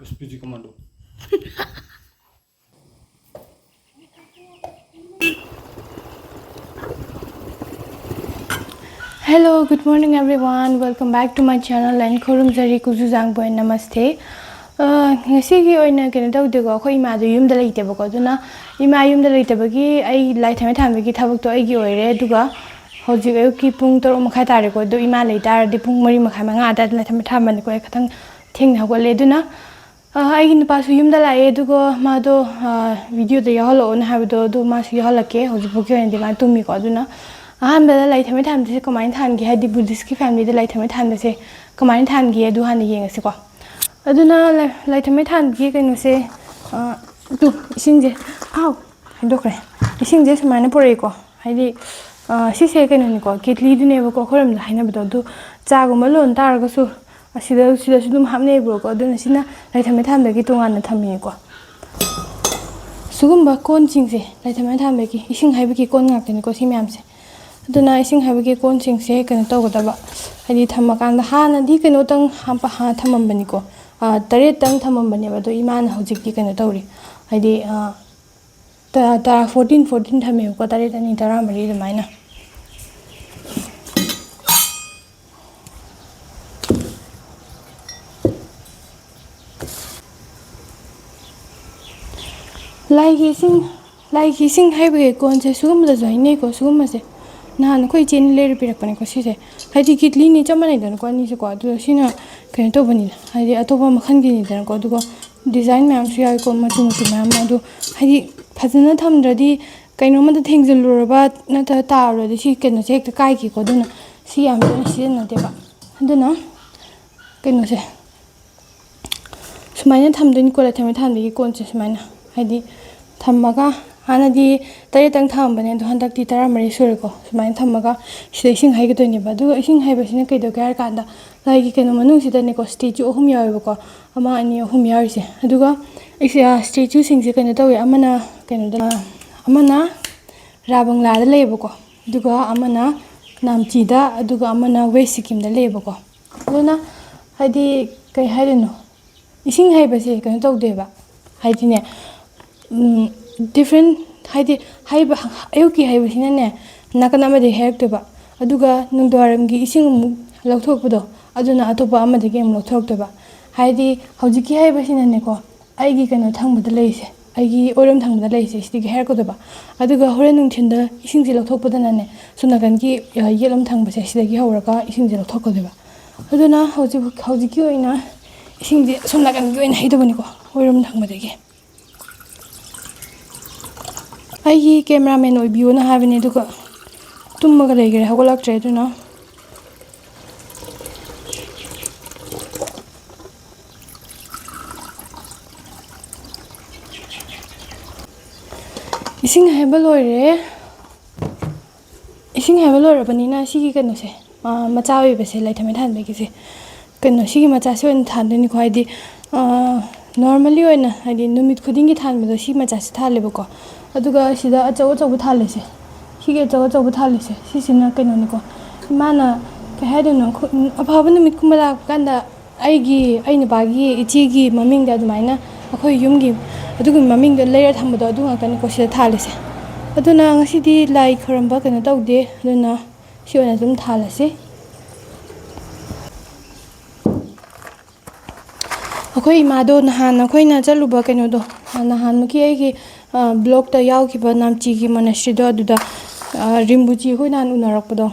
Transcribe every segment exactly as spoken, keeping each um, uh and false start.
Speedy commando. Hello, good morning everyone. Welcome back to my channel and ꯈꯨꯔꯨꯝꯖꯔꯤ ꯀꯨꯖꯨ ꯖꯥꯡꯕꯨ and ꯅꯃꯁꯇꯦ꯫ ꯑ, ꯉꯁꯤꯒꯤ ꯑꯣꯏꯅ ꯀꯩꯅꯣ ꯇꯧꯗꯦꯀꯣ, ꯑꯩꯈꯣꯏ ꯏꯃꯥꯗꯣ ꯌꯨꯝꯗ ꯂꯩꯇꯦꯕꯀꯣ, ꯑꯗꯨꯅ ꯏꯃꯥ ꯌꯨꯝꯗ ꯂꯩꯇꯕꯒꯤ ꯑꯩ ꯂꯥꯏ ꯊꯝꯃꯩ ꯊꯥꯟꯕꯒꯤ ꯊꯕꯛꯇꯣ ꯑꯩꯒꯤ ꯑꯣꯏꯔꯦ꯫ ꯑꯗꯨꯒ ꯍꯧꯖꯤꯛ ꯑꯌꯨꯛꯀꯤ ꯄꯨꯡ ꯇꯔꯨꯛ ꯃꯈꯥꯏ ꯇꯥꯔꯦꯀꯣ, ꯑꯗꯣ ꯏꯃꯥ ꯂꯩꯇꯥꯔꯗꯤ ꯄꯨꯡ ꯃꯔꯤ ꯃꯈꯥꯏ, ꯃꯉꯥ ꯑꯗꯨꯋꯥꯏꯗ ꯂꯥꯏ ꯊꯝꯃꯩ ꯊꯥꯟꯕꯅꯤꯀꯣ꯫ ꯑꯩ ꯈꯤꯇꯪ ꯊꯦꯡꯅ ꯍꯧꯒꯠꯂꯦ꯫ ꯑꯗꯨꯅ ꯑ, ꯑꯩꯒꯤ ꯅꯨꯄꯥꯁꯨ ꯌꯨꯝꯗ ꯂꯥꯛꯑꯦ, ꯑꯗꯨꯒ ꯃꯥꯗꯣ, ꯑ, videoꯗ ꯌꯥꯎꯍꯜꯂꯛꯑꯣꯅ ꯍꯥꯏꯕꯗꯣ, ꯑꯗꯨ ꯃꯥꯁꯨ ꯌꯥꯎꯍꯜꯂꯛꯀꯦ꯫ ꯍꯧꯖꯤꯛꯐꯥꯎꯒꯤ ꯑꯣꯏꯅꯗꯤ ꯃꯥ ꯇꯨꯝꯃꯤꯀꯣ꯫ ꯑꯗꯨꯅ ꯑꯍꯥꯟꯕꯗ ꯂꯥꯏ ꯊꯝꯃꯩ ꯊꯥꯟꯕꯁꯦ ꯀꯃꯥꯏꯅ ꯊꯥꯟꯒꯦ, ꯍꯥꯏꯗꯤ Buddhistꯀꯤ familyꯗ ꯂꯥꯏ ꯊꯝꯃꯩ ꯊꯥꯟꯕꯁꯦ ꯀꯃꯥꯏꯅ ꯊꯥꯟꯒꯦ, ꯑꯗꯨ ꯍꯥꯟꯅ ꯌꯦꯡꯉꯁꯤꯀꯣ꯫ ꯑꯗꯨꯅ ꯂꯥꯏ, ꯂꯥꯏ ꯊꯝꯃꯩ ꯊꯥꯟꯕꯒꯤ ꯀꯩꯅꯣꯁꯦ, ꯑ, ꯇꯨ, ꯏꯁꯤꯡꯁꯦ, ꯑꯥꯎ, ꯍꯩꯗꯣꯛꯈ꯭ꯔꯦ꯫ ꯏꯁꯤꯡꯁꯦ ꯁꯨꯃꯥꯏꯅ ꯄꯨꯔꯛꯏꯀꯣ, ꯍꯥꯏꯗꯤ, ꯑ, ꯁꯤꯁꯦ ꯀꯩꯅꯣꯅꯤꯀꯣ, ꯀꯦꯇꯂꯤꯗꯨꯅꯦꯕꯀꯣ, ꯑꯩꯈꯣꯏꯔꯣꯝꯗ ꯍꯥꯏꯅꯕꯗꯣ꯫ ꯑꯗꯨ ꯆꯥꯒꯨꯝꯕ ꯂꯣꯟ ꯇꯥꯔꯒꯁꯨ ꯑꯁꯤꯗ, ꯁꯤꯗꯁꯨ ꯑꯗꯨꯝ ꯍꯥꯞꯅꯩꯕꯀꯣ꯫ ꯑꯗꯨꯅ ꯁꯤꯅ ꯂꯥꯏ ꯊꯝꯃꯩ ꯊꯥꯟꯕꯒꯤ ꯇꯣꯉꯥꯟꯅ ꯊꯝꯃꯤꯀꯣ꯫ ꯁꯤꯒꯨꯝꯕ ꯀꯣꯟꯁꯤꯡꯁꯦ ꯂꯥꯏ ꯊꯝꯃꯩ ꯊꯥꯟꯕꯒꯤ, ꯏꯁꯤꯡ ꯍꯩꯕꯒꯤ ꯀꯣꯟ ꯉꯥꯛꯇꯅꯤꯀꯣ ꯁꯤ ꯃꯌꯥꯝꯁꯦ꯫ ꯑꯗꯨꯅ ꯏꯁꯤꯡ ꯍꯩꯕꯒꯤ ꯀꯣꯟꯁꯤꯡꯁꯦ ꯀꯩꯅꯣ ꯇꯧꯒꯗꯕ, ꯍꯥꯏꯗꯤ ꯊꯝꯃꯀꯥꯟꯗ, ꯍꯥꯟꯅꯗꯤ ꯀꯩꯅꯣꯇꯪ ꯍꯥꯞꯄ, ꯍꯥ-, ꯊꯝꯃꯝꯕꯅꯤꯀꯣ, ꯑ, ꯇꯔꯦꯠꯇꯪ ꯊꯝꯃꯝꯕꯅꯦꯕ꯫ ꯑꯗꯣ ꯏꯃꯥꯅ ꯍꯧꯖꯤꯛꯇꯤ ꯀꯩꯅꯣ ꯇꯧꯔꯤ, ꯍꯥꯏꯗꯤ, ꯑ, ꯇ-, ꯇꯔꯥ, fourteen, fourteen ꯊꯝꯃꯦꯕꯀꯣ, ꯇꯔꯦꯠ ꯑꯅꯤ ꯇꯔꯥꯃꯔꯤ ꯑꯗꯨꯃꯥꯏꯅ꯫ ꯂꯥꯏꯒꯤ ꯏꯁꯤꯡ, ꯂꯥꯏꯒꯤ ꯏꯁꯤꯡ ꯍꯩꯕꯒꯤ ꯀꯣꯟꯁꯦ ꯁꯤꯒꯨꯝꯕꯗꯁꯨ ꯍꯩꯅꯩꯀꯣ, ꯁꯤꯒꯨꯝꯕꯁꯦ꯫ ꯅꯍꯥꯟ ꯑꯩꯈꯣꯏ ꯏꯆꯦꯅ ꯂꯩꯔ ꯄꯤꯔꯛꯄꯅꯦꯀꯣ ꯁꯤꯁꯦ꯫ ꯍꯥꯏꯗꯤ ꯀꯦꯇꯂꯤꯅꯤ, ꯆꯞ ꯃꯥꯟꯅꯩꯗꯅꯀꯣ ꯑꯅꯤꯁꯦꯀꯣ꯫ ꯑꯗꯨꯗ ꯁꯤꯅ ꯀꯩꯅꯣ ꯇꯧꯕꯅꯤꯗ, ꯍꯥꯏꯗꯤ ꯑꯇꯣꯞꯄ ꯃꯈꯜꯒꯤꯅꯤꯗꯅꯀꯣ꯫ ꯑꯗꯨꯒ design ꯃꯌꯥꯝꯁꯨ ꯌꯥꯎꯏꯀꯣ, ꯃꯆꯨ ꯃꯆꯨ ꯃꯌꯥꯝ ꯑꯃ꯫ ꯑꯗꯨ ꯍꯥꯏꯗꯤ ꯐꯖꯅ ꯊꯝꯗ꯭ꯔꯗꯤ ꯀꯩꯅꯣꯝꯃꯗ ꯊꯦꯡꯖꯤꯜꯂꯨꯔꯕ ꯅꯠꯇ꯭ꯔꯒ ꯇꯥꯔꯨꯔꯗꯤ ꯁꯤ ꯀꯩꯅꯣꯁꯦ ꯍꯦꯛꯇ ꯀꯥꯏꯈꯤꯀꯣ꯫ ꯑꯗꯨꯅ ꯁꯤ ꯌꯥꯝ ꯇꯣꯏꯅ ꯁꯤꯖꯤꯟꯅꯗꯦꯕ꯫ ꯑꯗꯨꯅ ꯀꯩꯅꯣꯁꯦ ꯁꯨꯃꯥꯏꯅ ꯊꯝꯗꯣꯏꯅꯤꯀꯣ, ꯂꯥꯏ ꯊꯝꯃꯩ ꯊꯥꯟꯕꯒꯤ ꯀꯣꯟꯁꯦ ꯁꯨꯃꯥꯏꯅ꯫ ꯍꯥꯏꯗꯤ ꯊꯝꯃꯒ, ꯍꯥꯟꯅꯗꯤ ꯇꯔꯦꯠꯇꯪ ꯊꯝꯃꯝꯕꯅꯦ, ꯑꯗꯣ ꯍꯟꯗꯛꯇꯤ ꯇꯔꯥꯃꯔꯤ ꯁꯨꯔꯦꯀꯣ꯫ ꯁꯨꯃꯥꯏꯅ ꯊꯝꯃꯒ ꯁꯤꯗ ꯏꯁꯤꯡ ꯍꯩꯒꯗꯣꯏꯅꯦꯕ꯫ ꯑꯗꯨꯒ ꯏꯁꯤꯡ ꯍꯩꯕꯁꯤꯅ ꯀꯩꯗꯧꯒꯦ ꯍꯥꯏꯔ ꯀꯥꯟꯗ, ꯂꯥꯏꯒꯤ ꯀꯩꯅꯣ ꯃꯅꯨꯡꯁꯤꯗꯅꯦꯀꯣ, statue ꯑꯍꯨꯝ ꯌꯥꯎꯋꯦꯕꯀꯣ, ꯑꯃ, ꯑꯅꯤ, ꯑꯍꯨꯝ ꯌꯥꯎꯔꯤꯁꯦ꯫ ꯑꯗꯨꯒ ꯑꯩꯁꯦ, ꯑ, statueꯁꯤꯡꯁꯦ ꯀꯩꯅꯣ ꯇꯧꯋꯦ, ꯑꯃꯅ ꯀꯩꯅꯣꯗ, ꯑꯃꯅ ꯔꯥ ꯕꯪꯂꯥꯗ ꯂꯩꯌꯦꯕꯀꯣ, ꯑꯗꯨꯒ ꯑꯃꯅ ꯅꯥꯝꯆꯤꯗ, ꯑꯗꯨꯒ ꯑꯃꯅ West ꯁꯤꯛꯀꯤꯝꯗ ꯂꯩꯌꯦꯕꯀꯣ꯫ ꯑꯗꯨꯅ ꯍꯥꯏꯗꯤ ꯀꯩ ꯍꯥꯏꯗꯣꯏꯅꯣ, ꯏꯁꯤꯡ ꯍꯩꯕꯁꯦ ꯀꯩꯅꯣ ꯇꯧꯗꯦꯕ, ꯍꯥꯏꯗꯤꯅꯦ, ꯗꯤꯐ꯭ꯔꯦꯟ, ꯍꯥꯏꯗꯤ ꯍꯩꯕ, ꯑꯌꯨꯛꯀꯤ ꯍꯩꯕꯁꯤꯅꯅꯦ ꯅꯥꯀꯟ ꯑꯃꯗꯒꯤ ꯍꯩꯔꯛꯇꯣꯏꯕ, ꯑꯗꯨꯒ ꯅꯨꯡꯗꯥꯡꯋꯥꯏꯔꯝꯒꯤ ꯏꯁꯤꯡ ꯑꯃꯨꯛ ꯂꯧꯊꯣꯛꯄꯗꯣ, ꯑꯗꯨꯅ ꯑꯇꯣꯞꯄ ꯑꯃꯗꯒꯤ ꯑꯃꯨꯛ ꯂꯧꯊꯣꯔꯛꯇꯣꯏꯕ꯫ ꯍꯥꯏꯗꯤ ꯍꯧꯖꯤꯛꯀꯤ ꯍꯩꯕꯁꯤꯅꯅꯦꯀꯣ, ꯑꯩꯒꯤ ꯀꯩꯅꯣ ꯊꯪꯕꯗ ꯂꯩꯔꯤꯁꯦ, ꯑꯩꯒꯤ ꯑꯣꯏꯔꯣꯝ ꯊꯪꯕꯗ ꯂꯩꯔꯤꯁꯦ, ꯁꯤꯗꯒꯤ ꯍꯥꯏꯔꯛꯀꯗꯣꯏꯕ꯫ ꯑꯗꯨꯒ ꯍꯣꯔꯦꯟ ꯅꯨꯡꯊꯤꯟꯗ ꯏꯁꯤꯡꯁꯦ ꯂꯧꯊꯣꯛꯄꯗꯅꯅꯦ, ꯁꯣꯝ ꯅꯥꯀꯟꯒꯤ, ꯑ, ꯌꯦꯠꯂꯣꯝ ꯊꯪꯕꯁꯦ, ꯁꯤꯗꯒꯤ ꯍꯧꯔꯒ ꯏꯁꯤꯡꯁꯦ ꯂꯧꯊꯣꯛꯀꯗꯣꯏꯕ꯫ ꯑꯗꯨꯅ ꯍꯧꯖꯤꯛ, ꯍꯧꯖꯤꯛꯀꯤ ꯑꯣꯏꯅ ꯏꯁꯤꯡꯁꯦ ꯁꯣꯝ ꯅꯥꯀꯟꯒꯤ ꯑꯣꯏꯅ ꯍꯩꯗꯧꯕꯅꯤꯀꯣ, ꯑꯣꯏꯔꯣꯝ ꯊꯪꯕꯗꯒꯤ꯫ ꯑꯩꯒꯤ ꯀꯦꯃꯦꯔꯥꯃꯦꯟ ꯑꯣꯏꯕꯤꯌꯣꯅ ꯍꯥꯏꯕꯅꯦ, ꯑꯗꯨꯒ ꯇꯨꯝꯃꯒ ꯂꯩꯈ꯭ꯔꯦ, ꯍꯧꯒꯠꯂꯛꯇ꯭ꯔꯦ꯫ ꯑꯗꯨꯅ ꯏꯁꯤꯡ ꯍꯩꯕ ꯂꯣꯏꯔꯦ꯫ ꯏꯁꯤꯡ ꯍꯩꯕ ꯂꯣꯏꯔꯕꯅꯤꯅ ꯁꯤꯒꯤ ꯀꯩꯅꯣꯁꯦ, ꯑꯥ, ꯃꯆꯥ ꯑꯣꯏꯕꯁꯦ, ꯂꯥꯏ ꯊꯥꯎꯃꯩ ꯊꯥꯟꯕꯒꯤꯁꯦ, ꯀꯩꯅꯣ, ꯁꯤꯒꯤ ꯃꯆꯥꯁꯦ ꯑꯣꯏꯅ ꯊꯥꯟꯗꯣꯏꯅꯤꯀꯣ꯫ ꯍꯥꯏꯗꯤ, ꯑꯥ, ꯅꯣꯔꯃꯦꯜꯂꯤ ꯑꯣꯏꯅ, ꯍꯥꯏꯗꯤ ꯅꯨꯃꯤꯠ ꯈꯨꯗꯤꯡꯒꯤ ꯊꯥꯟꯕꯗꯣ, ꯁꯤ ꯃꯆꯥꯁꯦ ꯊꯥꯜꯂꯦꯕꯀꯣ꯫ ꯑꯗꯨꯒ ꯁꯤꯗ ꯑꯆꯧ ꯑꯆꯧꯕ ꯊꯥꯜꯂꯤꯁꯦ, ꯁꯤꯒꯤ ꯑꯆꯧ ꯑꯆꯧꯕ ꯊꯥꯜꯂꯤꯁꯦ, ꯁꯤꯁꯤꯅ ꯀꯩꯅꯣꯅꯤꯀꯣ, ꯏꯃꯥꯅ, ꯀꯩ ꯍꯥꯏꯗꯣꯏꯅꯣ, ꯈꯨ-, ꯑꯐꯕ ꯅꯨꯃꯤꯠꯀꯨꯝꯕ ꯂꯥꯛꯄ ꯀꯥꯟꯗ ꯑꯩꯒꯤ, ꯑꯩ ꯅꯨꯄꯥꯒꯤ ꯏꯆꯦꯒꯤ ꯃꯃꯤꯡꯗ ꯑꯗꯨꯃꯥꯏꯅ ꯑꯩꯈꯣꯏ ꯌꯨꯝꯒꯤ ꯑꯗꯨꯒꯤ ꯃꯃꯤꯡꯗꯣ ꯂꯩꯔ ꯊꯝꯕꯗꯣ, ꯑꯗꯨ ꯉꯥꯛꯇꯅꯤꯀꯣ ꯁꯤꯗ ꯊꯥꯜꯂꯤꯁꯦ꯫ ꯑꯗꯨꯅ ꯉꯁꯤꯗꯤ ꯂꯥꯏ ꯈꯣꯏꯔꯝꯕ ꯀꯩꯅꯣ ꯇꯧꯗꯦ, ꯑꯗꯨꯅ ꯁꯤ ꯑꯣꯏꯅ ꯑꯗꯨꯝ ꯊꯥꯜꯂꯁꯤ꯫ ꯑꯩꯈꯣꯏ ꯏꯃꯥꯗꯣ ꯅꯍꯥꯟ ꯑꯩꯈꯣꯏꯅ ꯆꯠꯂꯨꯕ ꯀꯩꯅꯣꯗꯣ, ꯅꯍꯥꯟꯃꯨꯛꯀꯤ ꯑꯩꯒꯤ, ꯑ, ꯕ꯭ꯂꯣꯛꯇ ꯌꯥꯎꯈꯤꯕ ꯅꯥꯝꯆꯤꯒꯤ ꯃꯣꯅꯦꯁꯇ꯭ꯔꯤꯗꯣ, ꯑꯗꯨꯗ, ꯑ, ꯔꯤꯝꯕꯨꯆꯤ ꯑꯩꯈꯣꯏ ꯅꯍꯥꯟ ꯎꯅꯔꯛꯄꯗꯣ,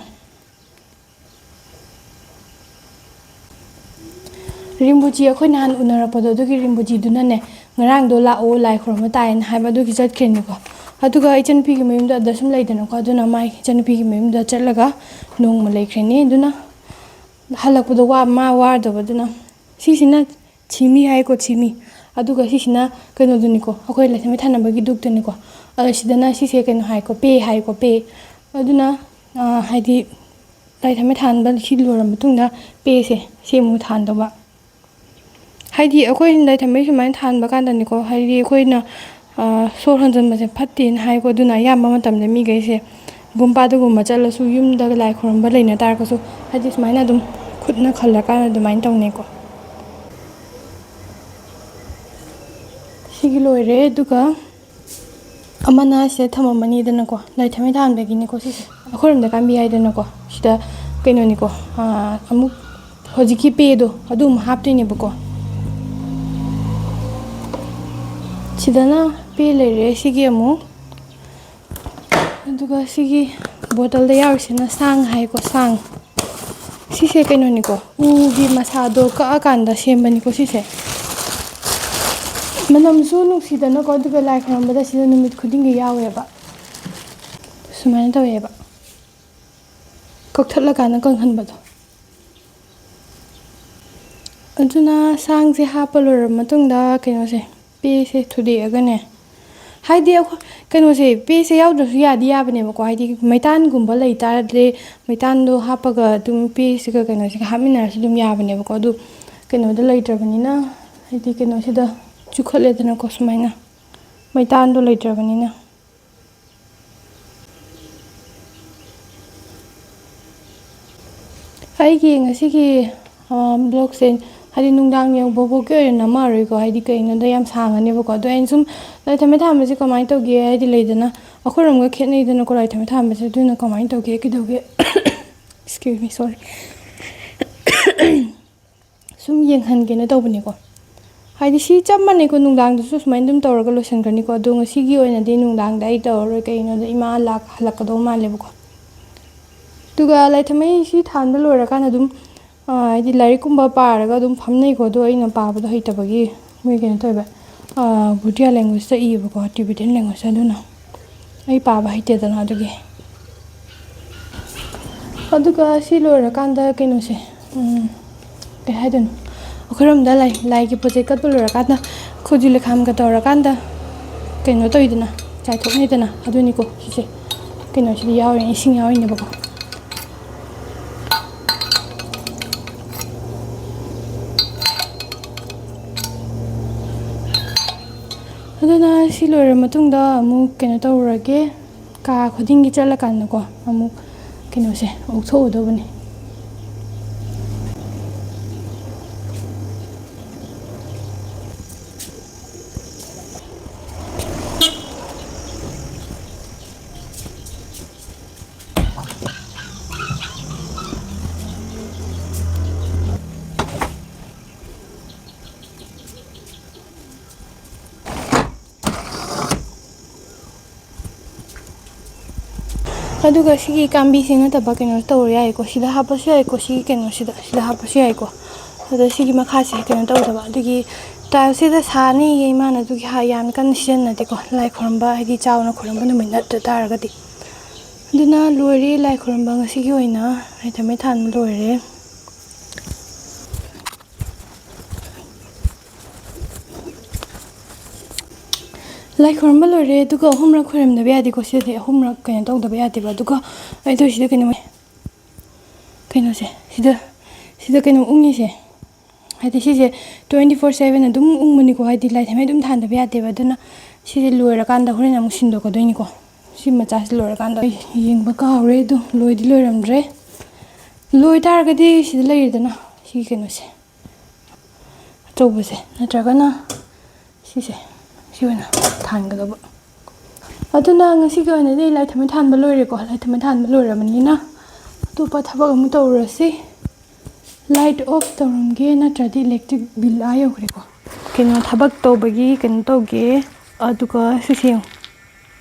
ꯔꯤꯝꯕꯨꯆꯤ ꯑꯩꯈꯣꯏ ꯅꯍꯥꯟ ꯎꯅꯔꯛꯄꯗꯣ, ꯑꯗꯨꯒꯤ ꯔꯤꯝꯕꯨꯆꯤꯗꯨꯅꯅꯦ, ꯉꯔꯥꯡꯗꯣ ꯂꯥꯛꯑꯣ, ꯂꯥꯏ ꯈꯨꯔꯨꯝꯕ ꯇꯥꯏꯌꯦꯅ ꯍꯥꯏꯕ, ꯑꯗꯨꯒꯤ ꯆꯠꯈ꯭ꯔꯤꯅꯤꯀꯣ꯫ ꯑꯗꯨꯒ ꯏꯆꯟꯅꯨꯄꯤꯒꯤ ꯃꯌꯨꯝꯗ ꯑꯗ ꯁꯨꯝ ꯂꯩꯗꯅꯀꯣ, ꯑꯗꯨꯅ ꯃꯥꯏ ꯏꯆꯟꯅꯨꯄꯤꯒꯤ ꯃꯌꯨꯝꯗ ꯆꯠꯂꯒ ꯅꯣꯡꯃ ꯂꯩꯈ꯭ꯔꯤꯅꯤ꯫ ꯑꯗꯨꯅ ꯍꯜꯂꯛꯄꯗꯣ ꯋꯥ-, ꯃꯥ ꯋꯥꯔꯗꯕ, ꯑꯗꯨꯅ ꯁꯤꯁꯤꯅ ꯁꯤꯃꯤ ꯍꯥꯏꯀꯣ, ꯁꯤꯃꯤ꯫ ꯑꯗꯨꯒ ꯁꯤꯁꯤꯅ ꯀꯩꯅꯣꯗꯨꯅꯤꯀꯣ, ꯑꯩꯈꯣꯏ ꯂꯥꯏ ꯊꯥꯎꯃꯩ ꯊꯥꯅꯕꯒꯤ ꯙꯨꯞꯇꯨꯅꯤꯀꯣ꯫ ꯑꯗꯣ ꯁꯤꯗꯅ ꯁꯤꯁꯦ ꯀꯩꯅꯣ ꯍꯥꯏꯀꯣ, ꯄꯦ ꯍꯥꯏꯀꯣ, ꯄꯦ꯫ ꯑꯗꯨꯅ, ꯑ, ꯍꯥꯏꯗꯤ ꯂꯥꯏ ꯊꯥꯎꯃꯩ ꯊꯥꯟꯕ ꯁꯤ ꯂꯣꯏꯔ ꯃꯇꯨꯡꯗ ꯄꯦꯁꯦ ꯁꯤ ꯑꯃꯨꯛ ꯊꯥꯟꯗꯧꯕ꯫ ꯍꯥꯏꯗꯤ ꯑꯩꯈꯣꯏ ꯂꯥꯏ ꯊꯥꯎꯃꯩ ꯁꯨꯃꯥꯏꯅ ꯊꯥꯟꯕ ꯀꯥꯟꯗꯅꯤꯀꯣ, ꯍꯥꯏꯗꯤ ꯑꯩꯈꯣꯏꯅ, ꯑ, ꯁꯣꯔ ꯍꯣꯟꯖꯟꯕꯁꯦ ꯐꯠꯇꯦꯅ ꯍꯥꯏꯀꯣ꯫ ꯑꯗꯨꯅ ꯑꯌꯥꯝꯕ ꯃꯇꯝꯗ ꯃꯤꯈꯩꯁꯦ ꯒꯨꯝꯄꯥꯗꯒꯨꯝꯕ ꯆꯠꯂꯁꯨ, ꯌꯨꯝꯗ ꯂꯥꯏ ꯈꯨꯔꯨꯝꯕ ꯂꯩꯅ ꯇꯥꯔꯒꯁꯨ, ꯍꯥꯏꯗꯤ ꯁꯨꯃꯥꯏꯅ ꯑꯗꯨꯝ ꯈꯨꯠꯅ ꯈꯜꯂꯀꯥꯟꯗ ꯑꯗꯨꯃꯥꯏꯅ ꯇꯧꯅꯩꯀꯣ꯫ ꯁꯤꯒꯤ ꯂꯣꯏꯔꯦ꯫ ꯑꯗꯨꯒ ꯑꯃꯅ ꯁꯤꯗ ꯊꯝꯃꯝꯃꯅꯤꯗꯅꯀꯣ, ꯂꯥꯏ ꯊꯝꯃꯩ ꯊꯥꯟꯕꯒꯤꯅꯤꯀꯣ ꯁꯤꯁꯦ꯫ ꯑꯩꯈꯣꯏꯔꯣꯝꯗ ꯀꯥꯝꯕꯤ ꯍꯥꯏꯗꯅꯀꯣ, ꯁꯤꯗ ꯀꯩꯅꯣꯅꯤꯀꯣ, ꯑꯥ, ꯑꯃꯨꯛ ꯍꯧꯖꯤꯛꯀꯤ ꯄꯦꯗꯣ ꯑꯗꯨ ꯑꯃꯨꯛ ꯍꯥꯞꯇꯣꯏꯅꯦꯕꯀꯣ꯫ ꯁꯤꯗꯅ ꯄꯦ ꯂꯩꯔꯦ꯫ ꯁꯤꯒꯤ ꯑꯃꯨꯛ, ꯑꯗꯨꯒ ꯁꯤꯒꯤ ꯕꯣꯇꯜꯗ ꯌꯥꯎꯔꯤꯁꯤꯅ ꯁꯥꯡ ꯍꯥꯏꯀꯣ, ꯁꯥꯡ꯫ ꯁꯤꯁꯦ ꯀꯩꯅꯣꯅꯤꯀꯣ, ꯎꯒꯤ ꯃꯁꯥꯗꯣ ꯀꯛꯑꯀꯥꯟꯗ ꯁꯦꯝꯕꯅꯤꯀꯣ ꯁꯤꯁꯦ꯫ ꯃꯅꯝꯁꯨ ꯅꯨꯡꯁꯤꯗꯅꯀꯣ, ꯑꯗꯨꯒ ꯂꯥꯏ ꯈꯣꯏꯔꯝꯕꯗ ꯁꯤꯗ ꯅꯨꯃꯤꯠ ꯈꯨꯗꯤꯡꯒꯤ ꯌꯥꯎꯋꯦꯕ꯫ ꯁꯨꯃꯥꯏꯅ ꯇꯧꯋꯦꯕ, ꯀꯛꯊꯠꯂꯀꯥꯟꯗ ꯀꯪꯍꯟꯕꯗꯣ꯫ ꯑꯗꯨꯅ ꯁꯥꯡꯁꯦ ꯍꯥꯞꯄ ꯂꯣꯏꯔꯕ ꯃꯇꯨꯡꯗ ꯀꯩꯅꯣꯁꯦ, ꯄꯦꯁꯦ ꯊꯨꯗꯦꯛꯑꯒꯅꯦ, ꯍꯥꯏꯗꯤ ꯑꯩꯈꯣꯏ ꯀꯩꯅꯣꯁꯦ, ꯄꯦꯁꯦ ꯌꯥꯎꯗ꯭ꯔꯁꯨ ꯌꯥꯗꯤ ꯌꯥꯕꯅꯦꯕꯀꯣ, ꯍꯥꯏꯗꯤ ꯃꯩꯇꯥꯟꯒꯨꯝꯕ ꯂꯩꯇꯥꯔꯗꯤ ꯃꯩꯇꯥꯟꯗꯣ ꯍꯥꯞꯄꯒ ꯑꯗꯨꯝ ꯄꯦꯁꯤꯒ ꯀꯩꯅꯣꯁꯤꯒ ꯍꯥꯞꯃꯤꯟꯅꯔꯁꯨ ꯑꯗꯨꯝ ꯌꯥꯕꯅꯦꯕꯀꯣ꯫ ꯑꯗꯨ ꯀꯩꯅꯣꯗ ꯂꯩꯇ꯭ꯔꯕꯅꯤꯅ, ꯍꯥꯏꯗꯤ ꯀꯩꯅꯣꯁꯤꯗ ꯆꯨꯈꯠꯂꯦꯗꯅꯀꯣ, ꯁꯨꯃꯥꯏꯅ ꯃꯩꯇꯥꯟꯗꯣ ꯂꯩꯇ꯭ꯔꯕꯅꯤꯅ꯫ ꯑꯩꯒꯤ ꯉꯁꯤꯒꯤ, ꯑ, ꯕ꯭ꯂꯣꯛꯁꯦ ꯍꯥꯏꯗꯤ ꯅꯨꯡꯗꯥꯡ ꯌꯧꯕꯐꯥꯎꯒꯤ ꯑꯣꯏꯅ ꯅꯝꯃꯛꯑꯔꯣꯏꯀꯣ, ꯍꯥꯏꯗꯤ ꯀꯩꯅꯣꯗ ꯌꯥꯝ ꯁꯥꯡꯉꯅꯦꯕꯀꯣ꯫ ꯑꯗꯣ ꯑꯩꯅ ꯁꯨꯝ ꯂꯥꯏ ꯊꯝꯃꯩ ꯊꯥꯟꯕꯁꯦ ꯀꯃꯥꯏꯅ ꯇꯧꯒꯦ, ꯍꯥꯏꯗꯤ ꯂꯩꯗꯅ ꯑꯩꯈꯣꯏꯔꯣꯝꯒ ꯈꯦꯠꯅꯩꯗꯅꯀꯣ, ꯂꯥꯏ ꯊꯝꯃꯩ ꯊꯥꯟꯕꯁꯦ꯫ ꯑꯗꯨꯅ ꯀꯃꯥꯏꯅ ꯇꯧꯒꯦ, ꯀꯩꯗꯧꯒꯦ, excuse me, sorry, ꯁꯨꯝ ꯌꯦꯡꯍꯟꯒꯦꯅ ꯇꯧꯕꯅꯤꯀꯣ꯫ ꯍꯥꯏꯗꯤ ꯁꯤ ꯆꯞ ꯃꯥꯟꯅꯩꯀꯣ, ꯅꯨꯡꯗꯥꯡꯗꯁꯨ ꯁꯨꯃꯥꯏꯅ ꯑꯗꯨꯝ ꯇꯧꯔꯒ ꯂꯣꯏꯁꯤꯟꯈ꯭ꯔꯅꯤꯀꯣ꯫ ꯑꯗꯣ ꯉꯁꯤꯒꯤ ꯑꯣꯏꯅꯗꯤ ꯅꯨꯡꯗꯥꯡꯗ ꯑꯩ ꯇꯧꯔꯔꯣꯏ, ꯀꯩꯒꯤꯅꯣꯗ ꯏꯃꯥ ꯂꯥꯛ-, ꯍꯜꯂꯛꯀꯗꯧ ꯃꯥꯜꯂꯦꯕꯀꯣ꯫ ꯑꯗꯨꯒ ꯂꯥꯏ ꯊꯝꯃꯩ ꯁꯤ ꯊꯥꯟꯕ ꯂꯣꯏꯔꯀꯥꯟꯗ ꯑꯗꯨꯝ, ꯑ, ꯍꯥꯏꯗꯤ ꯂꯥꯏꯔꯤꯛꯀꯨꯝꯕ ꯄꯥꯔꯒ ꯑꯗꯨꯝ ꯐꯝꯅꯩꯀꯣ꯫ ꯑꯗꯣ ꯑꯩꯅ ꯄꯥꯕꯗꯣ ꯍꯩꯇꯕꯒꯤ ꯃꯣꯏ ꯀꯩꯅꯣ ꯇꯧꯋꯦꯕ, ꯑ, ꯕꯨꯗꯤꯌꯥ languageꯇ ꯏꯌꯦꯕꯀꯣ, Tibetan languagene꯫ ꯑꯗꯨꯅ ꯑꯩ ꯄꯥꯕ ꯍꯩꯇꯦꯗꯅ, ꯑꯗꯨꯒꯤ꯫ ꯑꯗꯨꯒ ꯁꯤ ꯂꯣꯏꯔꯀꯥꯟꯗ ꯀꯩꯅꯣꯁꯦ, ꯎꯝ, ꯀꯩ ꯍꯥꯏꯗꯣꯏꯅꯣ, ꯑꯩꯈꯣꯏꯔꯣꯝꯗ ꯂꯥꯏ, ꯂꯥꯏꯒꯤ ꯄꯣꯠ ꯆꯩ ꯀꯠꯄ ꯂꯣꯏꯔꯀꯥꯟꯗ ꯈꯨꯖꯨ ꯂꯩꯈꯥꯝꯒ ꯇꯧꯔꯀꯥꯟꯗ ꯀꯩꯅꯣ ꯇꯧꯋꯤꯗꯅ, ꯆꯥꯏꯊꯣꯛꯅꯩꯗꯅ, ꯑꯗꯨꯅꯤꯀꯣ ꯁꯤꯁꯦ꯫ ꯀꯩꯅꯣꯁꯤꯗꯤ ꯌꯥꯎꯔꯤꯅꯦ, ꯏꯁꯤꯡ ꯌꯥꯎꯔꯤꯅꯦꯕꯀꯣ꯫ ꯑꯗꯨꯅ ꯁꯤ ꯂꯣꯏꯔ ꯃꯇꯨꯡꯗ ꯑꯃꯨꯛ ꯀꯩꯅꯣ ꯇꯧꯔꯨꯔꯒꯦ, ꯀꯥ ꯈꯨꯗꯤꯡꯒꯤ ꯆꯠꯂꯀꯥꯟꯗꯀꯣ ꯑꯃꯨꯛ ꯀꯩꯅꯣꯁꯦ ꯑꯣꯛꯊꯣꯛꯎꯗꯧꯕꯅꯤ꯫ ꯑꯗꯨꯒ ꯁꯤꯒꯤ ꯀꯥꯝꯕꯤꯁꯦ ꯅꯠꯇꯕ ꯀꯩꯅꯣ ꯇꯧꯔ ꯌꯥꯏꯀꯣ, ꯁꯤꯗ ꯍꯥꯞꯄꯁꯨ ꯌꯥꯏꯀꯣ, ꯁꯤꯒꯤ ꯀꯩꯅꯣꯁꯤꯗ, ꯁꯤꯗ ꯍꯥꯞꯄꯁꯨ ꯌꯥꯏꯀꯣ꯫ ꯑꯗꯣ ꯁꯤꯒꯤ ꯃꯈꯥꯁꯦ ꯀꯩꯅꯣ ꯇꯧꯗꯕ, ꯑꯗꯨꯒꯤ ꯇꯥꯏꯜꯁꯤꯗ ꯁꯥꯅꯤꯌꯦ ꯏꯃꯥꯅ, ꯑꯗꯨꯒꯤ ꯍꯥ-, ꯌꯥꯝ ꯀꯟꯅ ꯁꯤꯖꯤꯟꯅꯗꯦꯀꯣ, ꯂꯥꯏ ꯈꯨꯔꯨꯝꯕ, ꯍꯥꯏꯗꯤ ꯆꯥꯎꯅ ꯈꯨꯔꯨꯝꯕ ꯅꯨꯃꯤꯠ ꯅꯠꯇ ꯇꯥꯔꯒꯗꯤ꯫ ꯑꯗꯨꯅ ꯂꯣꯏꯔꯦ ꯂꯥꯏ ꯈꯨꯔꯨꯝꯕ ꯉꯁꯤꯒꯤ ꯑꯣꯏꯅ, ꯂꯥꯏ ꯊꯥꯎꯃꯩ ꯊꯥꯟꯕ ꯂꯣꯏꯔꯦ꯫ ꯂꯥꯏ ꯈꯨꯔꯨꯝꯕ ꯂꯣꯏꯔꯦ, ꯑꯗꯨꯒ ꯑꯍꯨꯝꯔꯛ ꯈꯣꯏꯔꯝꯗꯕ ꯌꯥꯗꯦꯀꯣ, ꯁꯤꯗꯗꯤ ꯑꯍꯨꯝꯔꯛ ꯀꯩꯅꯣ ꯇꯧꯗꯕ ꯌꯥꯗꯦꯕ꯫ ꯑꯗꯨꯒ ꯑꯩꯗꯣ ꯁꯤꯗ ꯀꯩꯅꯣ, ꯀꯩꯅꯣꯁꯦ, ꯁꯤꯗ, ꯁꯤꯗ ꯀꯩꯅꯣ ꯎꯪꯉꯤꯁꯦ, ꯍꯥꯏꯗꯤ ꯁꯤꯁꯦ twenty four seven ꯑꯗꯨꯝ ꯎꯪꯕꯅꯤꯀꯣ, ꯍꯥꯏꯗꯤ ꯂꯥꯏ ꯊꯥꯎꯃꯩ ꯑꯗꯨꯝ ꯊꯥꯟꯗꯕ ꯌꯥꯗꯦꯕ꯫ ꯑꯗꯨꯅ ꯁꯤꯁꯦ ꯂꯣꯏꯔꯀꯥꯟꯗ ꯍꯣꯔꯦꯟ ꯑꯃꯨꯛ ꯁꯤꯟꯗꯣꯛꯀꯗꯣꯏꯅꯤꯀꯣ꯫ ꯁꯤ ꯃꯆꯥꯁꯤ ꯂꯣꯏꯔꯀꯥꯟꯗ ꯑꯩ ꯌꯦꯡꯕ ꯀꯥꯎꯔꯦ, ꯑꯗꯣ ꯂꯣꯏꯗꯤ ꯂꯣꯏꯔꯝꯗ꯭ꯔꯦ꯫ ꯂꯣꯏ ꯇꯥꯔꯒꯗꯤ ꯁꯤꯗ ꯂꯩꯔꯦꯗꯅ ꯁꯤꯒꯤ ꯀꯩꯅꯣꯁꯦ, ꯑꯆꯧꯕꯁꯦ, ꯅꯠꯇ꯭ꯔꯒꯅ ꯁꯤꯁꯦ, ꯁꯤ ꯑꯣꯏꯅ ꯊꯥꯟꯒꯗꯧꯕ꯫ ꯑꯗꯨꯅ ꯉꯁꯤꯒꯤ ꯑꯣꯏꯅꯗꯤ ꯂꯥꯏ ꯊꯥꯎꯃꯩ ꯊꯥꯟꯕ ꯂꯣꯏꯔꯦꯀꯣ꯫ ꯂꯥꯏ ꯊꯥꯎꯃꯩ ꯊꯥꯟꯕ ꯂꯣꯏꯔꯕꯅꯤꯅ ꯑꯇꯣꯞꯄ ꯊꯕꯛ ꯑꯃꯨꯛ ꯇꯧꯔꯨꯔꯁꯤ꯫ Light off ꯇꯧꯔꯝꯒꯦ, ꯅꯠꯇ꯭ꯔꯗꯤ electric bill ꯑꯥ ꯌꯧꯈ꯭ꯔꯦꯀꯣ꯫ ꯀꯩꯅꯣ ꯊꯕꯛ ꯇꯧꯕꯒꯤ ꯀꯩꯅꯣ ꯇꯧꯒꯦ, ꯑꯗꯨꯒ ꯁꯤꯁꯦ ꯌꯦꯡꯉꯨ꯫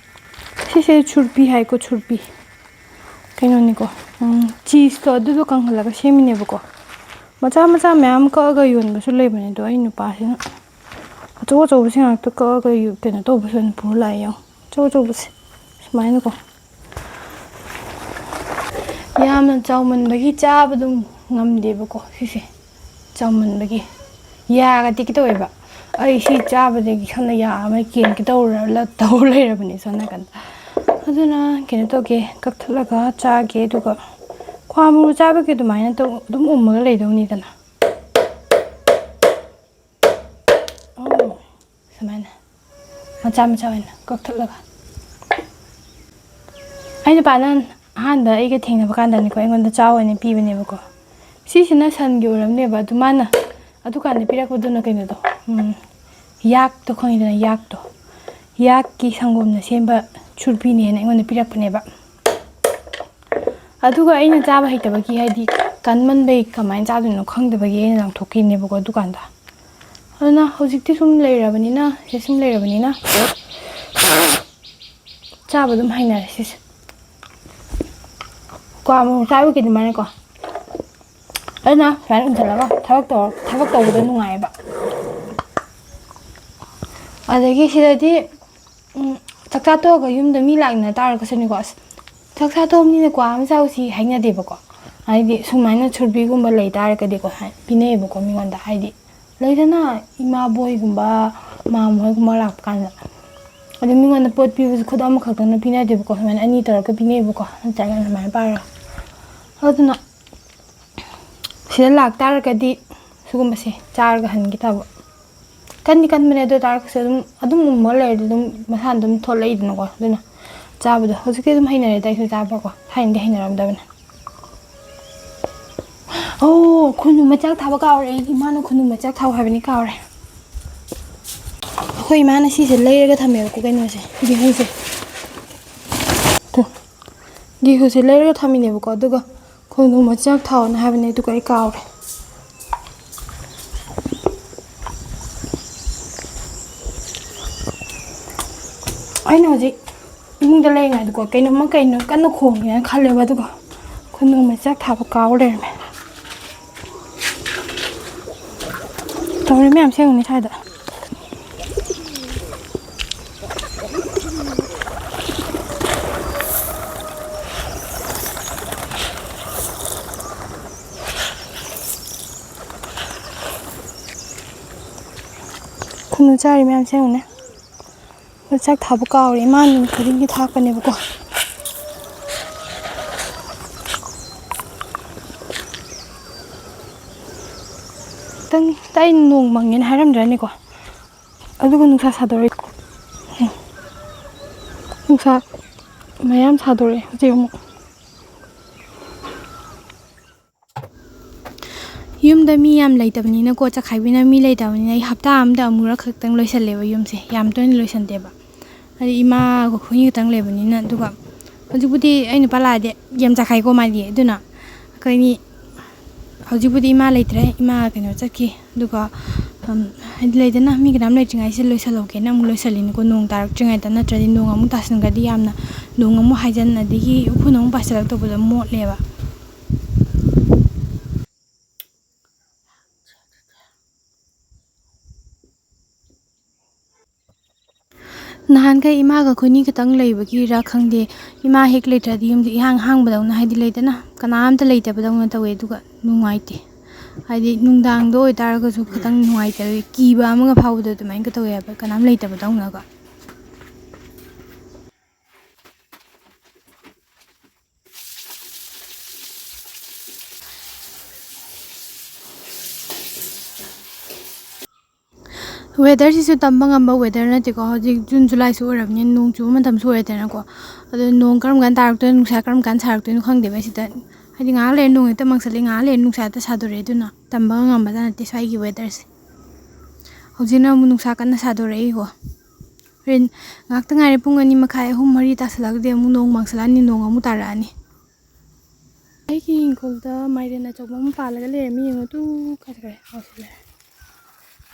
ꯁꯤꯁꯦ ꯁꯨꯔꯄꯤ ꯍꯥꯏꯀꯣ, ꯁꯨꯔꯄꯤ꯫ ꯀꯩꯅꯣꯅꯤꯀꯣ, ꯎꯝ, ꯆꯤꯁꯇꯣ ꯑꯗꯨꯗꯣ ꯀꯪꯍꯜꯂꯒ ꯁꯦꯝꯃꯤꯅꯦꯕꯀꯣ꯫ ꯃꯆꯥ ꯃꯆꯥ ꯃꯌꯥꯝ ꯀꯛꯑꯒ ꯌꯣꯟꯕꯁꯨ ꯂꯩꯕꯅꯦ, ꯑꯗꯣ ꯑꯩ ꯅꯨꯄꯥꯁꯤꯅ ꯑꯆꯧ ꯑꯆꯧꯕꯁꯦ ꯉꯥꯛꯇ ꯀꯛꯑꯒ ꯌꯨ-, ꯀꯩꯅꯣ ꯇꯧꯕꯁꯨ ꯑꯣꯏꯅ ꯄꯨꯔ ꯂꯥꯛꯑꯦ꯫ ꯌꯦꯡꯉꯣ, ꯑꯆꯧ ꯑꯆꯧꯕꯁꯦ ꯁꯨꯃꯥꯏꯅꯀꯣ꯫ ꯌꯥꯝꯅ ꯆꯥꯎꯃꯟꯕꯒꯤ ꯆꯥꯕꯗꯨ ꯉꯝꯗꯦꯕꯀꯣ ꯁꯤꯁꯦ, ꯆꯥꯎꯃꯟꯕꯒꯤ ꯌꯥꯒ ꯇꯦꯛꯀꯦ ꯇꯧꯋꯦꯕ꯫ ꯑꯩ ꯁꯤ ꯆꯥꯕꯗꯒꯤ ꯁꯣꯝꯗ ꯌꯥ ꯑꯃ ꯀꯦꯟꯒꯦ ꯇꯧꯔ-, ꯇꯧ ꯂꯩꯔꯕꯅꯦ ꯁꯣꯝ ꯅꯥꯀꯟꯗ꯫ ꯑꯗꯨꯅ ꯀꯩꯅꯣ ꯇꯧꯒꯦ, ꯀꯛꯊꯠꯂꯒ ꯆꯥꯒꯦ, ꯑꯗꯨꯒ ꯈ꯭ꯋꯥ ꯃꯔꯨ ꯆꯥꯕꯒꯤ ꯑꯗꯨꯃꯥꯏꯅ ꯇꯧ-, ꯑꯗꯨꯝ ꯎꯝꯃꯒ ꯂꯩꯗꯧꯅꯤꯗꯅ꯫ ꯑꯣ, ꯁꯨꯃꯥꯏꯅ ꯃꯆꯥ ꯃꯆꯥ ꯑꯣꯏꯅ ꯀꯛꯊꯠꯂꯒ꯫ ꯑꯩ ꯅꯨꯄꯥꯅ ꯑꯍꯥꯟꯕ ꯑꯩꯒ ꯊꯦꯡꯅꯕ ꯀꯥꯟꯗꯅꯤꯀꯣ, ꯑꯩꯉꯣꯟꯗ ꯆꯥꯎ ꯍꯥꯏꯅ ꯄꯤꯕꯅꯦꯕꯀꯣ꯫ ꯁꯤꯁꯤꯅ ꯁꯟꯒꯤ ꯑꯣꯏꯔꯝꯅꯦꯕ, ꯑꯗꯨ ꯃꯥꯅ ꯑꯗꯨꯀꯥꯟꯗ ꯄꯤꯔꯛꯄꯗꯨꯅ ꯀꯩꯅꯣꯗꯣ, ꯎꯝ, ꯌꯥꯛꯇꯣ ꯈꯪꯉꯤꯗꯅ, ꯌꯥꯛꯇꯣ꯫ ꯌꯥꯛꯀꯤ ꯁꯪꯒꯣꯝꯅ ꯁꯦꯝꯕ ꯁꯨꯔꯄꯤꯅꯦꯅ ꯑꯩꯉꯣꯟꯗ ꯄꯤꯔꯛꯄꯅꯦꯕ꯫ ꯑꯗꯨꯒ ꯑꯩꯅ ꯆꯥꯕ ꯍꯩꯇꯕꯒꯤ, ꯍꯥꯏꯗꯤ ꯀꯟꯃꯟꯕꯩ ꯀꯃꯥꯏꯅ ꯆꯥꯗꯣꯏꯅꯣ ꯈꯪꯗꯕꯒꯤ ꯑꯩꯅ ꯂꯪꯊꯣꯛꯈꯤꯕꯅꯦꯕꯀꯣ ꯑꯗꯨꯀꯥꯟꯗ꯫ ꯑꯗꯨꯅ ꯍꯧꯖꯤꯛꯇꯤ ꯁꯨꯝ ꯂꯩꯔꯕꯅꯤꯅ, ꯁꯤ ꯁꯨꯝ ꯂꯩꯔꯕꯅꯤꯅ ꯆꯥꯕ ꯑꯗꯨꯝ ꯍꯩꯅꯔꯦ ꯁꯤꯁꯦ꯫ ꯀ꯭ꯋꯥ ꯃꯔꯨ ꯆꯥꯕꯒꯤ ꯑꯗꯨꯃꯥꯏꯅꯀꯣ꯫ ꯑꯗꯨꯅ ꯁꯨꯃꯥꯏꯅ ꯎꯝꯁꯤꯜꯂꯒ ꯊꯕꯛ ꯇꯧꯔ, ꯊꯕꯛ ꯇꯧꯕꯗꯣ ꯅꯨꯡꯉꯥꯏꯌꯦꯕ꯫ ꯑꯗꯒꯤ ꯁꯤꯗꯗꯤ, ꯎꯝ, ꯆꯥꯛꯆꯥ ꯇꯣꯛꯑꯒ ꯌꯨꯝꯗ ꯃꯤ ꯂꯥꯛꯅ ꯇꯥꯔꯒꯁꯨꯅꯦꯀꯣ, "ꯑꯁ, ꯆꯥꯛꯆꯥ ꯇꯣꯛꯑꯕꯅꯤꯅ ꯀ꯭ꯋꯥ ꯑꯃ ꯆꯥꯎꯁꯤ" ꯍꯥꯏꯅꯗꯦꯕꯀꯣ꯫ ꯍꯥꯏꯗꯤ ꯁꯨꯃꯥꯏꯅ ꯁꯨꯔꯕꯤꯒꯨꯝꯕ ꯂꯩ ꯇꯥꯔꯒꯗꯤꯀꯣ, ꯍꯥꯏ, ꯄꯤꯅꯩꯌꯦꯕꯀꯣ ꯃꯤꯉꯣꯟꯗ꯫ ꯍꯥꯏꯗꯤ ꯂꯩꯗꯅ, ꯏꯃꯥꯕꯣꯏꯒꯨꯝꯕ, ꯃꯥꯝꯍꯣꯏꯒꯨꯝꯕ ꯂꯥꯛꯄ ꯀꯥꯟꯗ꯫ ꯑꯗꯨ ꯃꯤꯉꯣꯟꯗ ꯄꯣꯠ ꯄꯤꯕꯁꯨ ꯈꯨꯗꯝ ꯑꯃꯈꯛꯇꯪꯅ ꯄꯤꯅꯗꯦꯕꯀꯣ, ꯁꯨꯃꯥꯏꯅ ꯑꯅꯤ ꯇꯧꯔꯒ ꯄꯤꯅꯩꯌꯦꯕꯀꯣ, ꯅꯠꯇ꯭ꯔꯒꯅ ꯁꯨꯃꯥꯏꯅ ꯄꯥꯏꯔꯒ꯫ ꯑꯗꯨꯅ ꯁꯤꯗ ꯂꯥꯛꯇꯥꯔꯒꯗꯤ ꯁꯤꯒꯨꯝꯕꯁꯦ ꯆꯥꯔꯒ ꯍꯟꯒꯦ ꯇꯧꯕ꯫ ꯀꯟꯗꯤ ꯀꯟꯕꯅꯦ, ꯑꯗꯨ ꯑꯣꯏ ꯇꯥꯔꯒꯁꯨ ꯑꯗꯨꯝ, ꯑꯗꯨꯝ ꯎꯝꯃ ꯂꯩꯔꯗꯤ ꯑꯗꯨꯝ ꯃꯁꯥꯅ ꯑꯗꯨꯝ ꯊꯣꯛꯂꯛꯏꯗꯅꯀꯣ꯫ ꯑꯗꯨꯅ ꯆꯥꯕꯗꯣ ꯍꯧꯖꯤꯛꯇꯤ ꯑꯗꯨꯝ ꯍꯩꯅꯔꯦꯗ ꯑꯩꯁꯨ ꯆꯥꯕꯀꯣ, ꯊꯥꯏꯅꯗꯤ ꯍꯩꯅꯔꯝꯗꯕꯅꯦ꯫ ꯑꯣ, ꯈꯨꯅꯨ ꯃꯆꯥꯛ ꯊꯥꯕ ꯀꯥꯎꯔꯦ ꯑꯩ꯫ ꯏꯃꯥꯅ ꯈꯨꯅꯨ ꯃꯆꯥꯛ ꯊꯥꯎ ꯍꯥꯏꯕꯅꯤ, ꯀꯥꯎꯔꯦ꯫ ꯑꯩꯈꯣꯏ ꯏꯃꯥꯅ ꯁꯤꯁꯦ ꯂꯩꯔꯒ ꯊꯝꯃꯦꯕꯀꯣ, ꯀꯩꯅꯣꯁꯦ, ꯒꯦꯍꯨꯁꯦ꯫ ꯇꯨ, ꯒꯦꯍꯨꯁꯦ ꯂꯩꯔꯒ ꯊꯝꯃꯤꯅꯦꯕꯀꯣ, ꯑꯗꯨꯒ ꯈꯨꯅꯨ ꯃꯆꯥꯛ ꯊꯥꯎꯅ ꯍꯥꯏꯕꯅꯦ, ꯑꯗꯨꯒ ꯑꯩ ꯀꯥꯎꯔꯦ꯫ ꯑꯩꯅ ꯍꯧꯖꯤꯛ ꯏꯃꯨꯡꯗ ꯂꯩꯔꯤꯉꯩꯗꯀꯣ, ꯀꯩꯅꯣꯝꯃ ꯀꯩꯅꯣ ꯀꯟꯅ ꯈꯣꯡꯉꯦꯅ ꯈꯜꯂꯦꯕ, ꯑꯗꯨꯒ ꯈꯨꯅꯨ ꯃꯆꯥꯛ ꯊꯥꯕ ꯀꯥꯎ ꯂꯩꯔꯝꯃꯦ꯫ ꯇꯧꯔꯤ ꯃꯌꯥꯝꯁꯦ ꯌꯦꯡꯉꯨꯅꯦ ꯁ꯭ꯋꯥꯏꯗ꯫ ꯈꯨꯅꯨ ꯆꯥꯔꯤ ꯃꯌꯥꯝꯁꯦ ꯌꯦꯡꯉꯨꯅꯦ꯫ ꯃꯆꯥꯛ ꯊꯥꯕ ꯀꯥꯎꯔꯦ꯫ ꯏꯃꯥꯅ ꯅꯨꯃꯤꯠ ꯈꯨꯗꯤꯡꯒꯤ ꯊꯥꯛꯄꯅꯦꯕꯀꯣ꯫ ꯈꯤꯇꯪ ꯇꯥꯏ, ꯅꯣꯡ ꯃꯪꯉꯦꯅ ꯍꯥꯏꯔꯝꯗ꯭ꯔꯅꯤꯀꯣ꯫ ꯑꯗꯨꯒ ꯅꯨꯡꯁꯥ ꯁꯥꯗꯣꯔꯛꯑꯦ꯫ ꯅꯨꯡꯁꯥ ꯃꯌꯥꯝ ꯁꯥꯗꯣꯔꯛꯑꯦ ꯍꯧꯖꯤꯛ ꯑꯃꯨꯛ꯫ ꯌꯨꯝꯗ ꯃꯤ ꯌꯥꯝ ꯂꯩꯇꯕꯅꯤꯅꯀꯣ, ꯆꯈꯥꯏꯕꯤꯅ ꯃꯤ ꯂꯩꯇꯕꯅꯤꯅ ꯑꯩ ꯍꯞꯇꯥ ꯑꯃꯗ ꯑꯃꯨꯔꯛ ꯈꯛꯇꯪ ꯂꯣꯏꯁꯜꯂꯦꯕ ꯌꯨꯝꯁꯦ, ꯌꯥꯝ ꯇꯣꯏꯅ ꯂꯣꯏꯁꯟꯗꯦꯕ꯫ ꯍꯥꯏꯗꯤ ꯏꯃꯥꯒ ꯑꯩꯈꯣꯏꯅꯤ ꯈꯛꯇꯪ ꯂꯩꯕꯅꯤꯅ꯫ ꯑꯗꯨꯒ ꯍꯧꯖꯤꯛꯄꯨꯗꯤ ꯑꯩ ꯅꯨꯄꯥ ꯂꯥꯛꯑꯗꯤ ꯌꯥꯝ ꯆꯈꯥꯏꯀꯣ ꯃꯥꯗꯤ꯫ ꯑꯗꯨꯅ ꯑꯩꯈꯣꯏꯅꯤ ꯍꯧꯖꯤꯛꯄꯨꯗꯤ ꯏꯃꯥ ꯂꯩꯇ꯭ꯔꯦ, ꯏꯃꯥ ꯀꯩꯅꯣ ꯆꯠꯈꯤ꯫ ꯑꯗꯨꯒ ꯍꯥꯏꯗꯤ ꯂꯩꯗꯅ, ꯃꯤ ꯀꯅꯥꯝ ꯂꯩꯇ꯭ꯔꯤꯉꯩꯁꯤꯗ ꯂꯣꯏꯁꯤꯜꯍꯧꯒꯦꯅ ꯑꯃꯨꯛ ꯂꯣꯏꯁꯤꯜꯂꯤꯅꯤꯀꯣ, ꯅꯣꯡ ꯇꯥꯔꯛꯇ꯭ꯔꯤꯉꯩꯗ꯫ ꯅꯠꯇ꯭ꯔꯗꯤ ꯅꯣꯡ ꯑꯃꯨꯛ ꯇꯥꯁꯤꯟꯈ꯭ꯔꯗꯤ ꯌꯥꯝꯅ, ꯅꯣꯡ ꯑꯃꯨꯛ ꯍꯥꯏꯖꯤꯟ, ꯑꯗꯒꯤ ꯎꯐꯨꯟ ꯑꯃꯨꯛ ꯄꯥꯏꯁꯤꯜꯂꯛꯇꯧꯕꯗꯣ ꯃꯣꯠꯂꯦꯕ꯫ ꯅꯍꯥꯟꯈꯩ ꯏꯃꯥꯒ ꯑꯩꯈꯣꯏꯅꯤ ꯈꯛꯇꯪ ꯂꯩꯕꯒꯤꯔꯥ ꯈꯪꯗꯦ, ꯏꯃꯥ ꯍꯦꯛ ꯂꯩꯇ꯭ꯔꯗꯤ ꯌꯨꯝꯁꯦ ꯏꯍꯥꯡ ꯍꯥꯡꯕꯗꯧꯅ, ꯍꯥꯏꯗꯤ ꯂꯩꯗꯅ, ꯀꯅꯥꯝꯇ ꯂꯩꯇꯕꯗꯧꯅ ꯇꯧꯋꯦ꯫ ꯑꯗꯨꯒ ꯅꯨꯡꯉꯥꯏꯇꯦ, ꯍꯥꯏꯗꯤ ꯅꯨꯡꯗꯥꯡꯗ ꯑꯣꯏꯇꯥꯔꯒꯁꯨ ꯈꯤꯇꯪ ꯅꯨꯡꯉꯥꯏꯇꯕ, ꯀꯤꯕ ꯑꯃꯒ ꯐꯥꯎꯕꯗꯣ ꯑꯗꯨꯃꯥꯏꯅꯒ ꯇꯧꯋꯦ ꯍꯥꯏꯕ, ꯀꯅꯥꯝ ꯂꯩꯇꯕꯗꯧꯅꯒ꯫ Weatherꯁꯤꯁꯨ ꯇꯝꯕ ꯉꯝꯕ weather ꯅꯠꯇꯦꯀꯣ꯫ ꯍꯧꯖꯤꯛ June Julyꯁꯨ ꯑꯣꯏꯔꯕꯅꯤꯅ, ꯅꯣꯡ ꯆꯨꯕ ꯃꯇꯝꯁꯨ ꯑꯣꯏꯔꯦꯗꯅꯀꯣ꯫ ꯑꯗꯣ ꯅꯣꯡ ꯀꯔꯝ ꯀꯥꯟꯗ ꯇꯥꯔꯛꯇꯣꯏꯅꯣ, ꯅꯨꯡꯁꯥ ꯀꯔꯝ ꯀꯥꯟꯗ ꯁꯥꯔꯛꯇꯣꯏꯅꯣ ꯈꯪꯗꯦꯕ꯫ ꯁꯤꯗ ꯍꯥꯏꯗꯤ ꯉꯥꯏꯍꯥꯛ ꯂꯩꯔ ꯅꯣꯡ ꯍꯦꯛꯇ ꯃꯪꯁꯤꯜꯂꯤ, ꯉꯥꯏꯍꯥꯛ ꯂꯩꯔ ꯅꯨꯡꯁꯥ ꯍꯦꯛꯇ ꯁꯥꯗꯣꯔꯛꯑꯦ꯫ ꯑꯗꯨꯅ ꯇꯝꯕꯒ ꯉꯝꯕꯖꯥꯠ ꯅꯠꯇꯦ ꯁ꯭ꯋꯥꯏꯒꯤ weatherꯁꯦ꯫ ꯍꯧꯖꯤꯛꯅ ꯑꯃꯨꯛ ꯅꯨꯡꯁꯥ ꯀꯟꯅ ꯁꯥꯗꯣꯔꯛꯏꯀꯣ꯫ ꯍꯣꯔꯦꯟ ꯉꯥꯛꯇ ꯉꯥꯏꯔꯦ, ꯄꯨꯡ ꯑꯅꯤ ꯃꯈꯥꯏ, ꯑꯍꯨꯝ, ꯃꯔꯤ ꯇꯥꯁꯜꯂꯛꯑꯒꯗꯤ ꯑꯃꯨꯛ ꯅꯣꯡ ꯃꯪꯁꯜꯂꯛꯑꯅꯤ, ꯅꯣꯡ ꯑꯃꯨꯛ ꯇꯥꯔꯛꯑꯅꯤ꯫ ꯑꯩꯒꯤ ꯏꯪꯈꯣꯜꯗ ꯃꯥꯏꯔꯦꯟ ꯑꯆꯧꯕ ꯑꯃ ꯄꯥꯜꯂꯒ ꯂꯩꯔꯝꯃꯤ, ꯌꯦꯡꯉꯨ ꯇꯨ, ꯀꯥꯏ ꯆꯠꯈ꯭ꯔꯦ? ꯑꯣ, ꯁꯤ ꯂꯩꯔꯦ꯫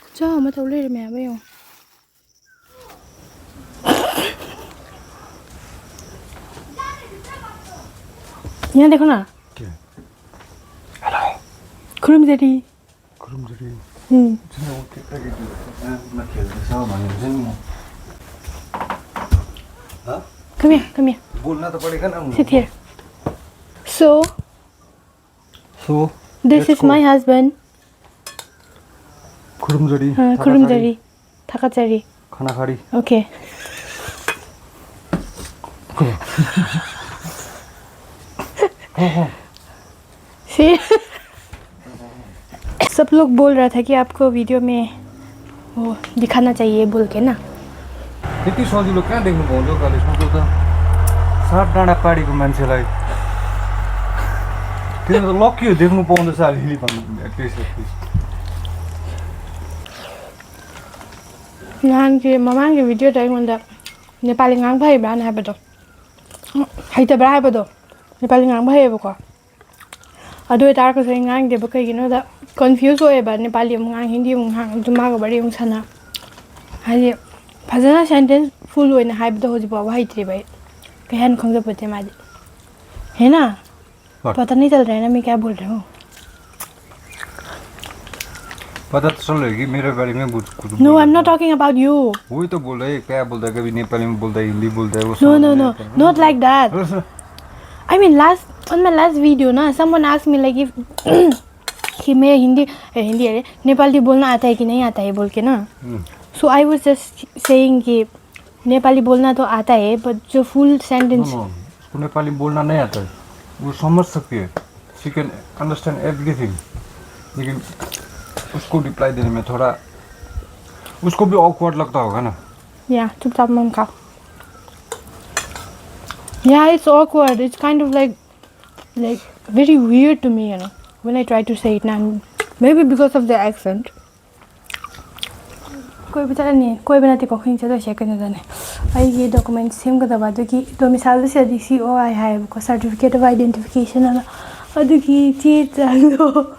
ꯈꯨꯠꯆꯥꯎ ꯑꯃ ꯇꯧ ꯂꯩꯔꯝꯃꯦ ꯍꯥꯏꯕ, ꯌꯦꯡꯉꯨ꯫ यहाँ देखो ना। क्या? हेलो। खुरुमजरी। खुरुमजरी। हम्म। इसमें वो कितना के जो है, मैं खेल रहा हूँ, सामान है, जमीन है। हाँ? Come here, come here। बोलना तो पड़ेगा ना मुझे। Sit here। So, So, this is my husband। खुरुमजरी, हाँ, खुरुमजरी। थाकाचरी। थाकाचरी। खाना खारी। Okay। हाँ, हाँ। See? सब लोग बोल रहा था कि आपको video में वो दिखाना चाहिए बोल के ना। यति सजिलो कहाँ देख्नु पाउँछ हौ कालेजमा त? सात डाँडा पारीको मान्छेलाई त्यो त लक्की हो, देख्नु पाउँदैछ अलिअलि भन्नु, at least, at least। ꯅꯍꯥꯟꯒꯤ, ꯃꯃꯥꯡꯒꯤ videoꯗ ꯑꯩꯉꯣꯟꯗ ꯅꯦꯄꯥꯂꯤ ꯉꯥꯡꯕ ꯍꯩꯕ꯭ꯔꯥꯅ ꯍꯥꯏꯕꯗꯣ, ꯍꯩꯇꯕ꯭ꯔꯥ ꯍꯥꯏꯕꯗꯣ, ꯅꯦꯄꯥꯂꯤ ꯉꯥꯡꯕ ꯍꯩꯌꯦꯕꯀꯣ꯫ ꯑꯗꯨ ꯑꯣꯏꯇꯥꯔꯒꯁꯨ ꯑꯩ ꯉꯥꯡꯗꯦꯕ꯫ ꯀꯩꯒꯤꯅꯣꯗ, ꯀꯟꯐ꯭ꯌꯨꯁ ꯑꯣꯏꯌꯦꯕ, ꯅꯦꯄꯥꯂꯤ ꯑꯃꯨꯛ ꯉꯥꯡ, ꯍꯤꯟꯗꯤ ꯑꯃꯨꯛ ꯉꯥꯡ, ꯑꯗꯨ ꯃꯥꯒ ꯋꯥꯔꯤ ꯑꯃꯨꯛ ꯁꯥꯟꯅ꯫ ꯍꯥꯏꯗꯤ, ꯐꯖꯅ ꯁꯦꯟꯇꯦꯟꯁ ꯐꯨꯜ ꯑꯣꯏꯅ ꯍꯥꯏꯕꯗꯣ ꯍꯧꯖꯤꯛ ꯐꯥꯎꯕ ꯍꯩꯇ꯭ꯔꯤꯕ ꯑꯩ꯫ ꯀꯩ ꯍꯥꯏꯅꯣ ꯈꯪꯖꯄꯣꯠꯇꯦ ꯃꯥꯗꯤ꯫ ꯍꯦꯅꯥ? What? पता नहीं चल रहा है ना, मैं क्या बोल रही हूँ। पता तो चल रहा है कि मेरे बारे में बोल, कुछ No, बोल I'm not रहा है। Talking about you. वही तो बोल रहा है, क्या बोलता है, कभी नेपाली में बोलता है, हिंदी बोलता है, वो No, समझ no, नहीं no, आता। Not like that. अरे सुन। I mean, last, on my last video ना, someone asked me, like, if कि मैं हिंदी, ए, हिंदी अरे, नेपाली बोलना आता है कि नहीं आता है बोल के ना। हम्म। So I was just saying कि नेपाली बोलना तो आता है, but जो फुल सेंटेंस। No, no, वो नेपाली बोलना नहीं आता है, वो समझ सकती है, she can understand everything, लेकिन उसको रिप्लाई देने में थोड़ा, उसको भी ऑकवर्ड लगता होगा ना। या, चुपचाप मन खाओ। Yeah, it's awkward. It's kind of like, like, very weird to me, you know, when I try to say it now. Maybe because of the accent. ꯀꯣꯏꯕ ꯆꯠꯂꯅꯤ, ꯀꯣꯏꯕ ꯅꯠꯇꯦꯀꯣ, ꯑꯩꯈꯣꯏꯅ ꯆꯠꯇꯣꯏꯁꯦ ꯀꯩꯅꯣꯗꯅꯦ, ꯑꯩꯒꯤ ꯗꯣꯀꯨꯃꯦꯟ ꯁꯦꯝꯒꯗꯕ꯫ ꯑꯗꯨꯒꯤ ꯗꯣꯃꯤꯁꯥꯏꯜꯗꯣ ꯁꯤꯗꯗꯤ ꯁꯤ ꯑꯣ ꯑꯥꯏ ꯍꯥꯏꯌꯦꯕꯀꯣ, Certificate of Identification ꯑꯅ꯫ ꯑꯗꯨꯒꯤ ꯆꯦ ꯆꯥꯡꯗꯣ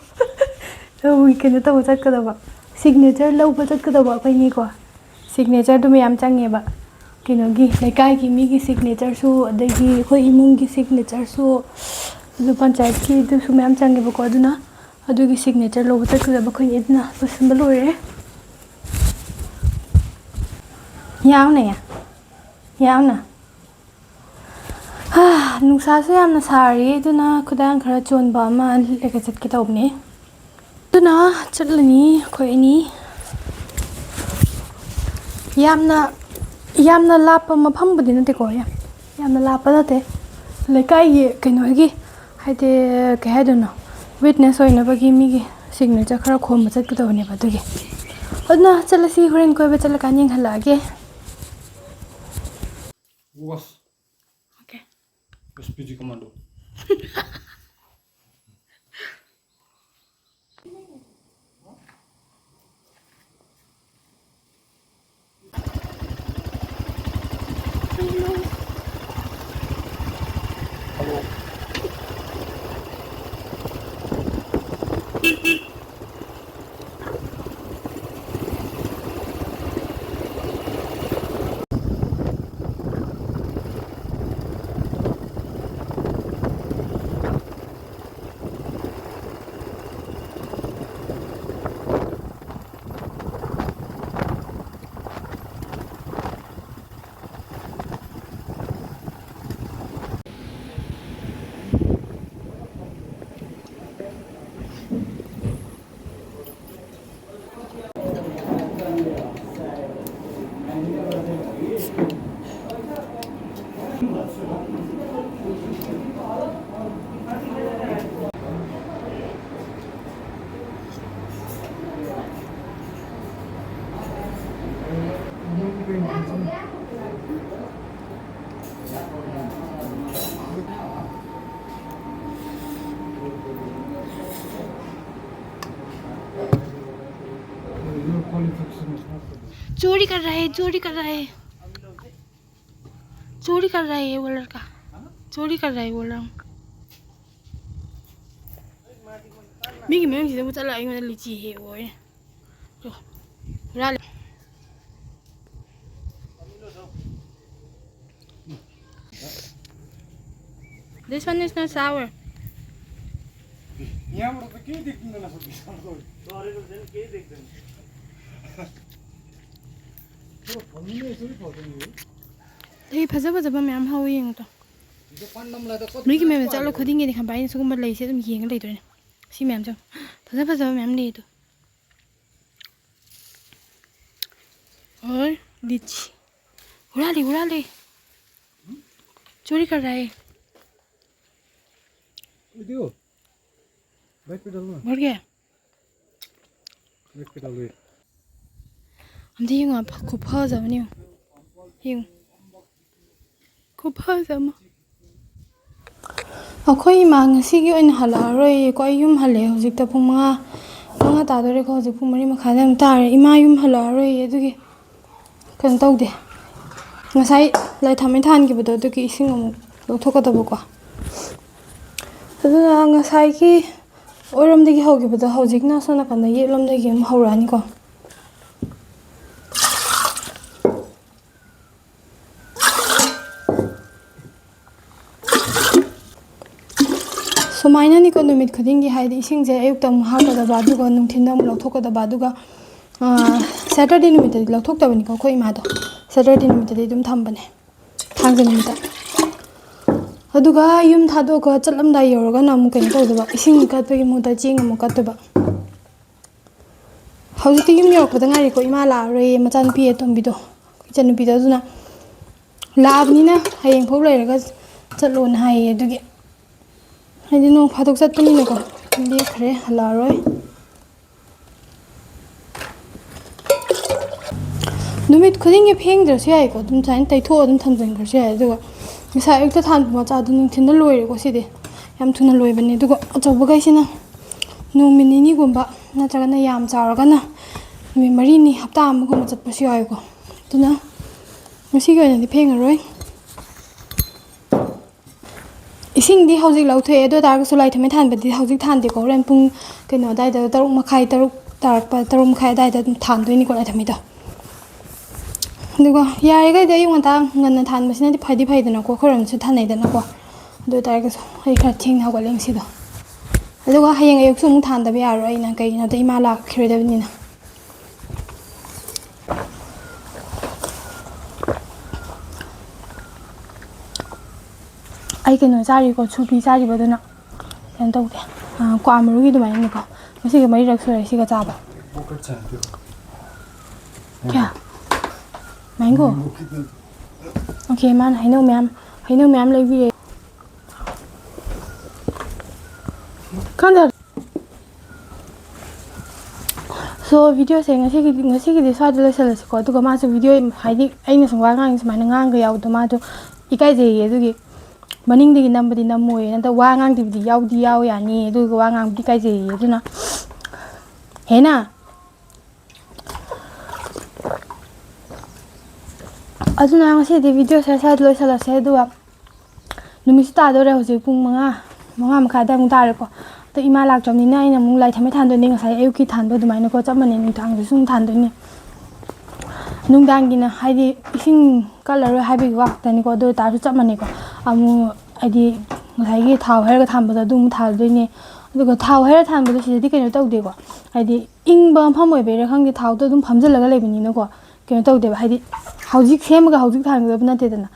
ꯀꯩꯅꯣ ꯇꯧꯕ ꯆꯠꯀꯗꯕ, ꯁꯤꯒꯅꯦꯆꯔ ꯂꯧꯕ ꯆꯠꯀꯗꯕ ꯑꯩꯈꯣꯏꯅꯤꯀꯣ꯫ ꯁꯤꯒꯅꯦꯆꯔꯗꯨ ꯃꯌꯥꯝ ꯆꯪꯉꯦꯕ, ꯀꯩꯅꯣꯒꯤ, ꯂꯩꯀꯥꯏꯒꯤ ꯃꯤꯒꯤ ꯁꯤꯒꯅꯦꯆꯔꯁꯨ, ꯑꯗꯒꯤ ꯑꯩꯈꯣꯏ ꯏꯃꯨꯡꯒꯤ ꯁꯤꯒꯅꯦꯆꯔꯁꯨ, ꯑꯗꯨ ꯄꯟꯆꯥꯌꯠꯀꯤꯗꯨꯁꯨ ꯃꯌꯥꯝ ꯆꯪꯉꯦꯕꯀꯣ꯫ ꯑꯗꯨꯅ ꯑꯗꯨꯒꯤ ꯁꯤꯒꯅꯦꯆꯔ ꯂꯧꯕ ꯆꯠꯀꯗꯕ ꯑꯩꯈꯣꯏꯅꯤ꯫ ꯑꯗꯨꯅ ꯂꯣꯏꯁꯤꯟꯕ ꯂꯣꯏꯔꯦ꯫ ꯌꯥꯎꯅꯦ, ꯌꯥꯎꯅ꯫ ꯍꯥ, ꯅꯨꯡꯁꯥꯁꯨ ꯌꯥꯝꯅ ꯁꯥꯔꯤ, ꯑꯗꯨꯅ ꯈꯨꯗꯥꯡ ꯈꯔ ꯆꯣꯟꯕ ꯑꯃ ꯂꯤꯠꯂꯒ ꯆꯠꯀꯦ ꯇꯧꯕꯅꯦ꯫ ꯑꯗꯨꯅ ꯆꯠꯂꯅꯤ ꯑꯩꯈꯣꯏ ꯑꯅꯤ꯫ ꯌꯥꯝꯅ, ꯌꯥꯝꯅ ꯂꯥꯞꯄ ꯃꯐꯝꯕꯨꯗꯤ ꯅꯠꯇꯦꯀꯣ, ꯌꯥꯝ, ꯌꯥꯝꯅ ꯂꯥꯞꯄ ꯅꯠꯇꯦ꯫ ꯂꯩꯀꯥꯏꯒꯤ ꯀꯩꯅꯣꯒꯤ, ꯍꯥꯏꯗꯤ, ꯀꯩ ꯍꯥꯏꯗꯣꯏꯅꯣ, ꯋꯤꯠꯅꯦꯁ ꯑꯣꯏꯅꯕꯒꯤ ꯃꯤꯒꯤ ꯁꯤꯒꯅꯦꯆꯔ ꯈꯔ ꯈꯣꯝꯕ ꯆꯠꯀꯗꯕꯅꯦꯕ, ꯑꯗꯨꯒꯤ꯫ ꯑꯗꯨꯅ ꯆꯠꯂꯁꯤ, ꯍꯣꯔꯦꯟ ꯀꯣꯏꯕ ꯆꯠꯂꯀꯥꯟꯗ ꯌꯦꯡꯍꯜꯂꯛꯑꯒꯦ꯫ ꯋꯥꯁ꯫ Okay. S P G commando. Hello. चोरी कर रहा है, चोरी कर रहा है, चोरी कर रहा है ये वो लड़का, चोरी कर रहा है वो लड़का। ꯃꯤꯒꯤ ꯃꯌꯨꯝꯁꯤꯗꯕꯨ ꯆꯠꯂꯒ ꯑꯩꯉꯣꯟꯗ ꯂꯤꯆꯤ ꯍꯦꯛꯑꯣꯌꯦ꯫ ꯇꯣ, ꯍꯨꯔꯥꯜꯂꯦ꯫ This one is not sour. ꯑꯩ ꯐꯖ ꯐꯖꯕ ꯃꯌꯥꯝ ꯍꯧꯋꯤ ꯌꯦꯡꯉꯨ ꯇꯣ꯫ ꯃꯤꯒꯤ ꯃꯌꯨꯝꯗ ꯆꯠꯂ ꯈꯨꯗꯤꯡꯒꯤꯗꯤ ꯈꯪꯕ꯭ꯔꯥ, ꯑꯩꯅ ꯁꯤꯒꯨꯝꯕ ꯂꯩꯁꯦ ꯑꯗꯨꯝ ꯌꯦꯡꯉ ꯂꯩꯗꯣꯏꯅꯦ꯫ ꯁꯤ ꯃꯌꯥꯝꯁꯦ ꯐꯖ ꯐꯖꯕ ꯃꯌꯥꯝ ꯂꯩ ꯑꯗꯣ꯫ और लीची। हुराली, हुराली। चोरी कर रहा है। वीडियो। बैक पे डालना। मर गया। बैक पे डालो ये। ꯑꯝꯇ ꯌꯦꯡꯉꯣ, ꯈꯨꯐꯖꯕꯅꯤ ꯌꯦꯡꯉꯣ꯫ ꯌꯦꯡꯉꯣ꯫ ꯈꯨꯐꯖ ꯑꯃ꯫ ꯑꯩꯈꯣꯏ ꯏꯃꯥ ꯉꯁꯤꯒꯤ ꯑꯣꯏꯅ ꯍꯜꯂꯛꯑꯔꯣꯏꯌꯦꯀꯣ꯫ ꯑꯩ ꯌꯨꯝ ꯍꯜꯂꯛꯑꯦ꯫ ꯍꯧꯖꯤꯛꯇ ꯄꯨꯡ ꯃꯉꯥ, ꯃꯉꯥ ꯇꯥꯗꯣꯔꯦꯀꯣ꯫ ꯍꯧꯖꯤꯛ ꯄꯨꯡ ꯃꯔꯤ ꯃꯈꯥꯏ ꯑꯗꯨꯝ ꯇꯥꯔꯦ꯫ ꯏꯃꯥ ꯌꯨꯝ ꯍꯜꯂꯛꯑꯔꯣꯏꯌꯦ꯫ ꯑꯗꯨꯒꯤ ꯀꯩꯅꯣ ꯇꯧꯗꯦ꯫ ꯉꯁꯥꯏ ꯂꯥꯏ ꯊꯥꯎꯃꯩ ꯊꯥꯟꯈꯤꯕꯗꯣ ꯑꯗꯨꯒꯤ ꯏꯁꯤꯡ ꯑꯃꯨꯛ ꯂꯧꯊꯣꯛꯀꯗꯕꯀꯣ꯫ ꯑꯗꯨꯅ ꯉꯁꯥꯏꯒꯤ ꯑꯣꯏꯔꯣꯝꯗꯒꯤ ꯍꯧꯈꯤꯕꯗꯣ ꯍꯧꯖꯤꯛꯅ ꯁꯣꯝ ꯅꯥꯀꯟꯗ ꯌꯦꯠꯂꯣꯝꯗꯒꯤ ꯑꯃꯨꯛ ꯍꯧꯔꯛꯑꯅꯤꯀꯣ꯫ ꯁꯨꯃꯥꯏꯅꯅꯤꯀꯣ ꯅꯨꯃꯤꯠ ꯈꯨꯗꯤꯡꯒꯤ, ꯍꯥꯏꯗꯤ ꯏꯁꯤꯡꯁꯦ ꯑꯌꯨꯛꯇ ꯑꯃꯨꯛ ꯍꯥꯞꯀꯗꯕ, ꯑꯗꯨꯒ ꯅꯨꯡꯊꯤꯟꯗ ꯑꯃꯨꯛ ꯂꯧꯊꯣꯛꯀꯗꯕ, ꯑꯗꯨꯒ, ꯑꯥ, ꯁꯦꯇꯔꯗꯦ ꯅꯨꯃꯤꯠꯇꯗꯤ ꯂꯧꯊꯣꯛꯇꯕꯅꯤꯀꯣ ꯑꯩꯈꯣꯏ ꯏꯃꯥꯗꯣ꯫ ꯁꯦꯇꯔꯗꯦ ꯅꯨꯃꯤꯠꯇꯗꯤ ꯑꯗꯨꯝ ꯊꯝꯕꯅꯦ, ꯊꯥꯡꯖ ꯅꯨꯃꯤꯠꯇ꯫ ꯑꯗꯨꯒ ꯌꯨꯝ ꯊꯥꯗꯣꯛꯑꯒ ꯆꯠꯂꯝꯗꯥꯏ ꯌꯧꯔꯒꯅ ꯑꯃꯨꯛ ꯀꯩꯅꯣ ꯇꯧꯗꯕ, ꯏꯁꯤꯡ ꯀꯠꯄꯒꯤ ꯃꯍꯨꯠꯇ ꯆꯦꯡ ꯑꯃꯨꯛ ꯀꯠꯇꯕ꯫ ꯍꯧꯖꯤꯛꯇꯤ ꯌꯨꯝ ꯌꯧꯔꯛꯄꯗ ꯉꯥꯏꯔꯤꯀꯣ, ꯏꯃꯥ ꯂꯥꯛꯑꯔꯣꯏꯌꯦ, ꯃꯆꯥꯅꯨꯄꯤ ꯑꯇꯣꯝꯕꯤꯗꯣ, ꯏꯆꯟꯅꯨꯄꯤꯗꯣ꯫ ꯑꯗꯨꯅ ꯂꯥꯛꯑꯕꯅꯤꯅ ꯍꯌꯦꯡꯐꯥꯎ ꯂꯩꯔꯒ ꯆꯠꯂꯣꯅ ꯍꯥꯏꯌꯦ꯫ ꯑꯗꯨꯒꯤ ꯍꯥꯏꯗꯤ ꯅꯣꯡ ꯐꯥꯗꯣꯛ ꯆꯠꯄꯅꯤꯅꯀꯣ, ꯂꯦꯞꯈ꯭ꯔꯦ, ꯍꯜꯂꯛꯑꯔꯣꯏ꯫ ꯅꯨꯃꯤꯠ ꯈꯨꯗꯤꯡꯒꯤ ꯐꯦꯡꯗ꯭ꯔꯁꯨ ꯌꯥꯏꯀꯣ, ꯑꯗꯨꯝ ꯁꯨꯃꯥꯏꯅ ꯇꯩꯊꯣꯛꯑ ꯑꯗꯨꯝ ꯊꯝꯖꯤꯟꯈ꯭ꯔꯁꯨ ꯌꯥꯏ꯫ ꯑꯗꯨꯒ ꯉꯁꯥꯏ ꯑꯌꯨꯛꯇ ꯊꯥꯟꯕ ꯃꯆꯥꯗꯣ ꯅꯨꯡꯊꯤꯜꯗ ꯂꯣꯏꯔꯦꯀꯣ꯫ ꯁꯤꯗꯤ ꯌꯥꯝ ꯊꯨꯅ ꯂꯣꯏꯕꯅꯦ꯫ ꯑꯗꯨꯒ ꯑꯆꯧꯕꯈꯩꯁꯤꯅ ꯅꯨꯃꯤꯠ ꯅꯤꯅꯤꯒꯨꯝꯕ ꯅꯠꯇ꯭ꯔꯒꯅ ꯌꯥꯝ ꯆꯥꯎꯔꯒꯅ ꯅꯨꯃꯤꯠ ꯃꯔꯤꯅꯤ, ꯍꯞꯇꯥ ꯑꯃꯒꯨꯝꯕ ꯆꯠꯄꯁꯨ ꯌꯥꯎꯋꯦꯀꯣ꯫ ꯑꯗꯨꯅ ꯉꯁꯤꯒꯤ ꯑꯣꯏꯅꯗꯤ ꯐꯦꯡꯉꯔꯣꯏ꯫ ꯏꯁꯤꯡꯗꯤ ꯍꯧꯖꯤꯛ ꯂꯧꯊꯣꯛꯑꯦ, ꯑꯗꯨ ꯑꯣꯏ ꯇꯥꯔꯒꯁꯨ ꯂꯥꯏ ꯊꯝꯃꯩ ꯊꯥꯟꯕꯗꯤ ꯍꯧꯖꯤꯛ ꯊꯥꯟꯗꯦꯀꯣ꯫ ꯍꯣꯔꯦꯟ ꯄꯨꯡ ꯀꯩꯅꯣ ꯑꯗꯥꯏꯗ, ꯇꯔꯨꯛ ꯃꯈꯥꯏ, ꯇꯔꯨꯛ ꯇꯥꯔꯛꯄ, ꯇꯔꯨꯛ ꯃꯈꯥꯏ ꯑꯗꯥꯏꯗ ꯑꯗꯨꯝ ꯊꯥꯟꯗꯣꯏꯅꯤꯀꯣ ꯂꯥꯏ ꯊꯝꯃꯩꯗꯣ꯫ ꯑꯗꯨꯒ ꯌꯥꯔꯤꯈꯩꯗꯤ ꯑꯌꯨꯛ ꯉꯟꯇꯥ ꯉꯟꯅ ꯊꯥꯟꯕꯁꯤꯅꯗꯤ ꯐꯗꯤ ꯐꯩꯗꯅꯀꯣ, ꯑꯩꯈꯣꯏꯔꯣꯝꯗꯁꯨ ꯊꯥꯅꯩꯗꯅꯀꯣ꯫ ꯑꯗꯨ ꯑꯣꯏ ꯇꯥꯔꯒꯁꯨ ꯑꯩ ꯈꯔ ꯊꯦꯡꯅ ꯍꯧꯒꯠꯂꯦ ꯉꯁꯤꯗꯣ꯫ ꯑꯗꯨꯒ ꯍꯌꯦꯡ ꯑꯌꯨꯛꯁꯨ ꯑꯃꯨꯛ ꯊꯥꯟꯗꯕ ꯌꯥꯔꯣꯏ ꯑꯩꯅ, ꯀꯩꯒꯤꯅꯣꯗ ꯏꯃꯥ ꯂꯥꯛꯈꯤꯔꯣꯏꯗꯕꯅꯤꯅ꯫ ꯑꯩ ꯀꯩꯅꯣ ꯆꯥꯔꯤꯀꯣ, ꯁꯨꯄꯤ ꯆꯥꯔꯤꯕꯗꯨꯅ ꯀꯩꯅꯣ ꯇꯧꯗꯦ, ꯑꯥ, ꯀ꯭ꯋꯥ ꯃꯔꯨꯒꯤ ꯑꯗꯨꯃꯥꯏꯅꯅꯤꯀꯣ꯫ ꯉꯁꯤꯒꯤ ꯃꯔꯤꯔꯛ ꯁꯨꯔꯦ ꯁꯤꯒ ꯆꯥꯕ꯫ ꯀꯌꯥ? ꯃꯦꯡꯒꯣ? ꯑꯣꯀꯦ, ꯃꯥꯅ ꯍꯩꯅꯧ ꯃꯌꯥꯝ, ꯍꯩꯅꯧ ꯃꯌꯥꯝ ꯂꯩꯕꯤꯔꯦ꯫ ꯈꯪꯗꯦ꯫ ꯁꯣ, ꯚꯤꯗꯤꯑꯣꯁꯦ ꯉꯁꯤꯒꯤꯗꯤ, ꯉꯁꯤꯒꯤꯗꯤ ꯁ꯭ꯋꯥꯏꯗ ꯂꯣꯏꯁꯤꯜꯂꯁꯤꯀꯣ꯫ ꯑꯗꯨꯒ ꯃꯥꯁꯨ ꯚꯤꯗꯤꯑꯣ, ꯍꯥꯏꯗꯤ ꯑꯩꯅ ꯁꯨꯝ ꯋꯥ ꯉꯥꯡꯉꯤ ꯁꯨꯃꯥꯏꯅ ꯉꯥꯡꯒ ꯌꯥꯎꯕꯗꯣ ꯃꯥꯗꯣ ꯏꯀꯥꯏꯖꯩꯌꯦ, ꯑꯗꯨꯒꯤ ꯃꯅꯤꯡꯗꯒꯤ ꯅꯝꯕꯗꯤ ꯅꯝꯃꯣꯏꯌꯦ꯫ ꯅꯠꯇ꯭ꯔ ꯋꯥ ꯉꯥꯡꯗꯕꯤꯗꯤ ꯌꯥꯎꯗꯤ ꯌꯥꯎ ꯌꯥꯅꯤ, ꯑꯗꯨꯒ ꯋꯥ ꯉꯥꯡꯕꯗꯤ ꯏꯀꯥꯏꯖꯩꯌꯦ꯫ ꯑꯗꯨꯅ ꯍꯦꯅ ꯑꯗꯨꯅ ꯉꯁꯤꯗꯤ ꯚꯤꯗꯤꯑꯣꯁꯦ ꯁ꯭ꯋꯥꯏꯗ ꯂꯣꯏꯁꯤꯜꯂꯁꯦ꯫ ꯑꯗꯨꯒ ꯅꯨꯃꯤꯠꯁꯨ ꯇꯥꯗꯣꯔꯦ ꯍꯧꯖꯤꯛ ꯄꯨꯡ ꯃꯉꯥ, ꯃꯉꯥ ꯃꯈꯥꯏ ꯑꯗꯥꯏꯃꯨꯛ ꯇꯥꯔꯦꯀꯣ꯫ ꯑꯗꯣ ꯏꯃꯥ ꯂꯥꯛꯇ꯭ꯔꯕꯅꯤꯅ ꯑꯩꯅ ꯑꯃꯨꯛ ꯂꯥꯏ ꯊꯝꯃꯩ ꯊꯥꯟꯗꯣꯏꯅꯦ꯫ ꯉꯁꯥꯏ ꯑꯌꯨꯛꯀꯤ ꯊꯥꯟꯕ ꯑꯗꯨꯃꯥꯏꯅꯀꯣ, ꯆꯞ ꯃꯥꯟꯅꯩ, ꯅꯨꯡꯗꯥꯡꯗꯁꯨ ꯑꯃꯨꯛ ꯊꯥꯟꯗꯣꯏꯅꯦ꯫ ꯅꯨꯡꯗꯥꯡꯒꯤꯅ ꯍꯥꯏꯗꯤ ꯏꯁꯤꯡ ꯀꯠꯂꯔꯣꯏ ꯍꯥꯏꯕꯒꯤ ꯋꯥ ꯈꯛꯇꯅꯤꯀꯣ꯫ ꯑꯗꯨ ꯑꯣꯏꯇꯥꯔꯁꯨ ꯆꯞ ꯃꯥꯟꯅꯩꯀꯣ꯫ ꯑꯃꯨꯛ ꯍꯥꯏꯗꯤ ꯉꯁꯥꯏꯒꯤ ꯊꯥꯎ ꯍꯩꯔꯒ ꯊꯥꯟꯕꯗꯣ ꯑꯗꯨ ꯑꯃꯨꯛ ꯊꯥꯗꯣꯏꯅꯦ꯫ ꯑꯗꯨꯒ ꯊꯥꯎ ꯍꯩꯔ ꯊꯥꯟꯕꯗꯣ ꯁꯤꯗꯗꯤ ꯀꯩꯅꯣ ꯇꯧꯗꯦꯀꯣ꯫ ꯍꯥꯏꯗꯤ ꯏꯪꯕ ꯃꯐꯝ ꯑꯣꯏꯕꯩꯔꯥ ꯈꯪꯗꯦ, ꯊꯥꯎꯗꯣ ꯑꯗꯨꯝ ꯐꯝꯖꯤꯜꯂꯒ ꯂꯩꯕꯅꯤꯅꯀꯣ꯫ ꯀꯩꯅꯣ ꯇꯧꯗꯦꯕ, ꯍꯥꯏꯗꯤ ꯍꯧꯖꯤꯛ ꯁꯦꯝꯃꯒ ꯍꯧꯖꯤꯛ ꯊꯥꯡꯒꯗꯕ ꯅꯠꯇꯦꯗꯅ꯫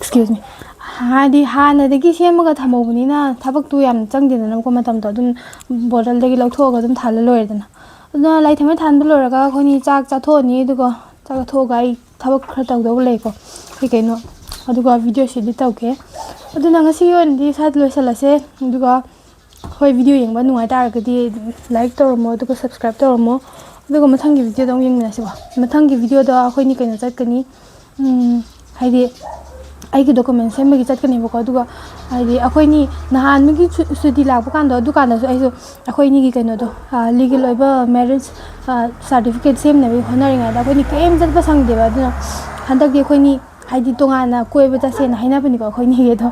Excuse me. ꯍꯥꯏꯗꯤ ꯍꯥꯟꯅꯗꯒꯤ ꯁꯦꯝꯃꯒ ꯊꯝꯍꯧꯕꯅꯤꯅ ꯊꯕꯛꯇꯨ ꯌꯥꯝ ꯆꯪꯗꯦꯗꯅꯀꯣ, ꯃꯇꯝꯗꯣ ꯑꯗꯨꯝ ꯕꯣꯇꯜꯗꯒꯤ ꯂꯧꯊꯣꯛꯑꯒ ꯑꯗꯨꯝ ꯊꯥꯜꯂ ꯂꯣꯏꯔꯦꯗꯅ꯫ ꯑꯗꯨꯅ ꯂꯥꯏ ꯊꯝꯃꯩ ꯊꯥꯟꯕ ꯂꯣꯏꯔꯒ ꯑꯩꯈꯣꯏꯅꯤ ꯆꯥꯛ ꯆꯥꯊꯣꯛꯑꯅꯤ, ꯑꯗꯨꯒ ꯆꯥꯛ ꯆꯥꯊꯣꯛꯑꯒ ꯑꯩ ꯊꯕꯛ ꯈꯔ ꯇꯧꯗꯧꯕ ꯂꯩꯀꯣ, ꯀꯩ ꯀꯩꯅꯣ, ꯑꯗꯨꯒ ꯚꯤꯗꯤꯑꯣꯁꯤꯗꯤ ꯇꯧꯒꯦ꯫ ꯑꯗꯨꯅ ꯉꯁꯤꯒꯤ ꯑꯣꯏꯅꯗꯤ ꯁ꯭ꯋꯥꯏꯗ ꯂꯣꯏꯁꯤꯜꯂꯁꯦ꯫ ꯑꯗꯨꯒ ꯍꯣꯏ, ꯚꯤꯗꯤꯑꯣ ꯌꯦꯡꯕ ꯅꯨꯡꯉꯥꯏ ꯇꯥꯔꯒꯗꯤ like ꯇꯧꯔꯝꯃꯣ, ꯑꯗꯨꯒ subscribe ꯇꯧꯔꯝꯃꯣ꯫ ꯑꯗꯨꯒ ꯃꯊꯪꯒꯤ ꯚꯤꯗꯤꯑꯣꯗ ꯑꯃꯨꯛ ꯌꯦꯡꯃꯤꯟꯅꯁꯤꯀꯣ꯫ ꯃꯊꯪꯒꯤ ꯚꯤꯗꯤꯑꯣꯗ ꯑꯩꯈꯣꯏꯅꯤ ꯀꯩꯅꯣ ꯆꯠꯀꯅꯤ, ꯎꯝ, ꯍꯥꯏꯗꯤ ꯑꯩꯒꯤ ꯗꯣꯀꯨꯃꯦꯟ ꯁꯦꯝꯕꯒꯤ ꯆꯠꯀꯅꯦꯕꯀꯣ꯫ ꯑꯗꯨꯒ ꯍꯥꯏꯗꯤ ꯑꯩꯈꯣꯏꯅꯤ ꯅꯍꯥꯟ ꯃꯤꯒꯤ ꯁꯨ- ꯁꯨꯇꯤ ꯂꯥꯛꯄ ꯀꯥꯟꯗꯣ, ꯑꯗꯨꯀꯥꯟꯗꯁꯨ ꯑꯩꯁꯨ ꯑꯩꯈꯣꯏꯅꯤꯒꯤ ꯀꯩꯅꯣꯗꯣ, ꯂꯤꯒꯦꯜ ꯑꯣꯏꯕ ꯃꯦꯔꯤꯖ ꯁꯥꯔꯇꯤꯐꯤꯀꯦꯠ ꯁꯦꯝꯅꯕꯒꯤ ꯍꯣꯠꯅꯔꯤꯉꯩꯗ ꯑꯩꯈꯣꯏꯅꯤ ꯀꯔꯤꯝ ꯆꯠꯄ ꯁꯪꯗꯦꯕ꯫ ꯑꯗꯨꯅ ꯍꯟꯗꯛꯇꯤ ꯑꯩꯈꯣꯏꯅꯤ ꯍꯥꯏꯗꯤ ꯇꯣꯉꯥꯟꯅ ꯀꯣꯏꯕ ꯆꯠꯁꯦꯅ ꯍꯥꯏꯅꯕꯅꯤꯀꯣ꯫ ꯑꯩꯈꯣꯏꯅꯤꯒꯤ ꯑꯗꯣ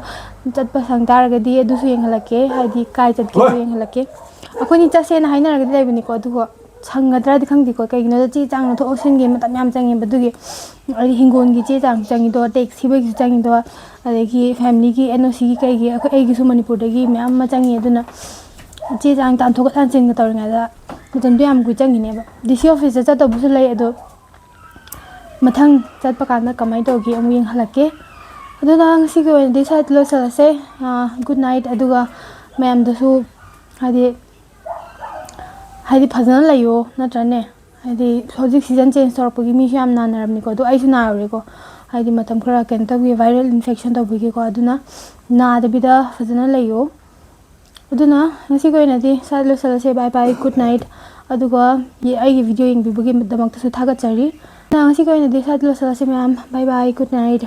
ꯆꯠꯄ ꯁꯪ ꯇꯥꯔꯒꯗꯤ ꯑꯗꯨꯁꯨ ꯌꯦꯡꯍꯜꯂꯛꯀꯦ, ꯍꯥꯏꯗꯤ ꯀꯥꯏ ꯆꯠꯀꯦꯗꯣ ꯌꯦꯡꯍꯜꯂꯛꯀꯦ꯫ ꯑꯩꯈꯣꯏꯅꯤ ꯆꯠꯁꯦꯅ ꯍꯥꯏꯅꯔꯒꯗꯤ ꯂꯩꯕꯅꯤꯀꯣ, ꯑꯗꯨꯒ ꯁꯪꯒꯗ꯭ꯔꯗꯤ ꯈꯪꯗꯦꯀꯣ꯫ ꯀꯩꯒꯤꯅꯣꯗ ꯆꯦ ꯆꯥꯡ ꯂꯧꯊꯣꯛ ꯂꯧꯁꯤꯟꯒꯤ ꯃꯇꯝ ꯌꯥꯝ ꯆꯪꯉꯦꯕ꯫ ꯑꯗꯨꯒꯤ ꯍꯥꯏꯗꯤ ꯍꯤꯡꯒꯣꯜꯒꯤ ꯆꯦ ꯆꯥꯡꯁꯨ ꯆꯪꯉꯤꯗꯣ, ꯇꯦꯛꯁ ꯊꯤꯕꯒꯤꯁꯨ ꯆꯪꯉꯤꯗꯣ, ꯑꯗꯒꯤ ꯐꯦꯃꯤꯂꯤꯒꯤ ꯑꯦꯟ ꯑꯣ ꯁꯤꯒꯤ ꯀꯩꯒꯤ ꯑꯩꯈꯣꯏ, ꯑꯩꯒꯤꯁꯨ ꯃꯅꯤꯄꯨꯔꯗꯒꯤ ꯃꯌꯥꯝ ꯑꯃ ꯆꯪꯉꯤ꯫ ꯑꯗꯨꯅ ꯆꯦ ꯆꯥꯡ ꯇꯥꯟꯊꯣꯛꯀ ꯇꯥꯟꯁꯤꯟꯒ ꯇꯧꯔꯤꯉꯩꯗ ꯃꯇꯝꯗꯣ ꯌꯥꯝ ꯀꯨꯏ ꯆꯪꯉꯤꯅꯦꯕ꯫ ꯗꯤ ꯁꯤ ꯑꯣꯐꯤꯁꯇ ꯆꯠꯇꯧꯕꯁꯨ ꯂꯩ, ꯑꯗꯣ ꯃꯊꯪ ꯆꯠꯄ ꯀꯥꯟꯗ ꯀꯃꯥꯏꯅ ꯇꯧꯒꯦ ꯑꯃꯨꯛ ꯌꯦꯡꯍꯜꯂꯛꯀꯦ꯫ ꯑꯗꯨꯅ ꯉꯁꯤꯒꯤ ꯑꯣꯏꯅꯗꯤ ꯁ꯭ꯋꯥꯏꯗ ꯂꯣꯏꯁꯤꯜꯂꯁꯦ꯫ Good night. ꯑꯗꯨꯒ ꯃꯌꯥꯝꯗꯁꯨ ꯍꯥꯏꯗꯤ ꯍꯥꯏꯗꯤ ꯐꯖꯅ ꯂꯩꯌꯣ, ꯅꯠꯇ꯭ꯔꯅꯦ? ꯍꯥꯏꯗꯤ ꯍꯧꯖꯤꯛ ꯁꯤꯖꯟ ꯆꯦꯟꯖ ꯇꯧꯔꯛꯄꯒꯤ ꯃꯤꯁꯨ ꯌꯥꯝ ꯅꯥꯅꯔꯝꯅꯤꯀꯣ꯫ ꯑꯗꯣ ꯑꯩꯁꯨ ꯅꯥꯔꯨꯔꯦꯀꯣ꯫ ꯍꯥꯏꯗꯤ ꯃꯇꯝ ꯈꯔ ꯀꯩꯅꯣ ꯇꯧꯈꯤ, ꯚꯥꯏꯔꯦꯜ ꯏꯟꯐꯦꯛꯁꯟ ꯇꯧꯕꯒꯤꯀꯣ꯫ ꯑꯗꯨꯅ ꯅꯥꯗꯕꯤꯗ ꯐꯖꯅ ꯂꯩꯌꯣ꯫ ꯑꯗꯨꯅ ꯉꯁꯤꯒꯤ ꯑꯣꯏꯅꯗꯤ ꯁ꯭ꯋꯥꯏꯗ ꯂꯣꯏꯁꯤꯜꯂꯁꯦ꯫ ꯕꯥꯏ ꯕꯥꯏ, ꯒꯨꯗ ꯅꯥꯏꯠ꯫ ꯑꯗꯨꯒ ꯑꯩꯒꯤ ꯚꯤꯗꯤꯑꯣ ꯌꯦꯡꯕꯤꯕꯒꯤꯗꯃꯛꯇꯁꯨ ꯊꯥꯒꯠꯆꯔꯤ꯫ ꯑꯗꯨꯅ ꯉꯁꯤꯒꯤ ꯑꯣꯏꯅꯗꯤ ꯁ꯭ꯋꯥꯏꯗ ꯂꯣꯏꯁꯤꯜꯂꯁꯦ ꯃꯌꯥꯝ꯫ ꯕꯥꯏ ꯕꯥꯏ, ꯒꯨꯗ ꯅꯥꯏꯠ꯫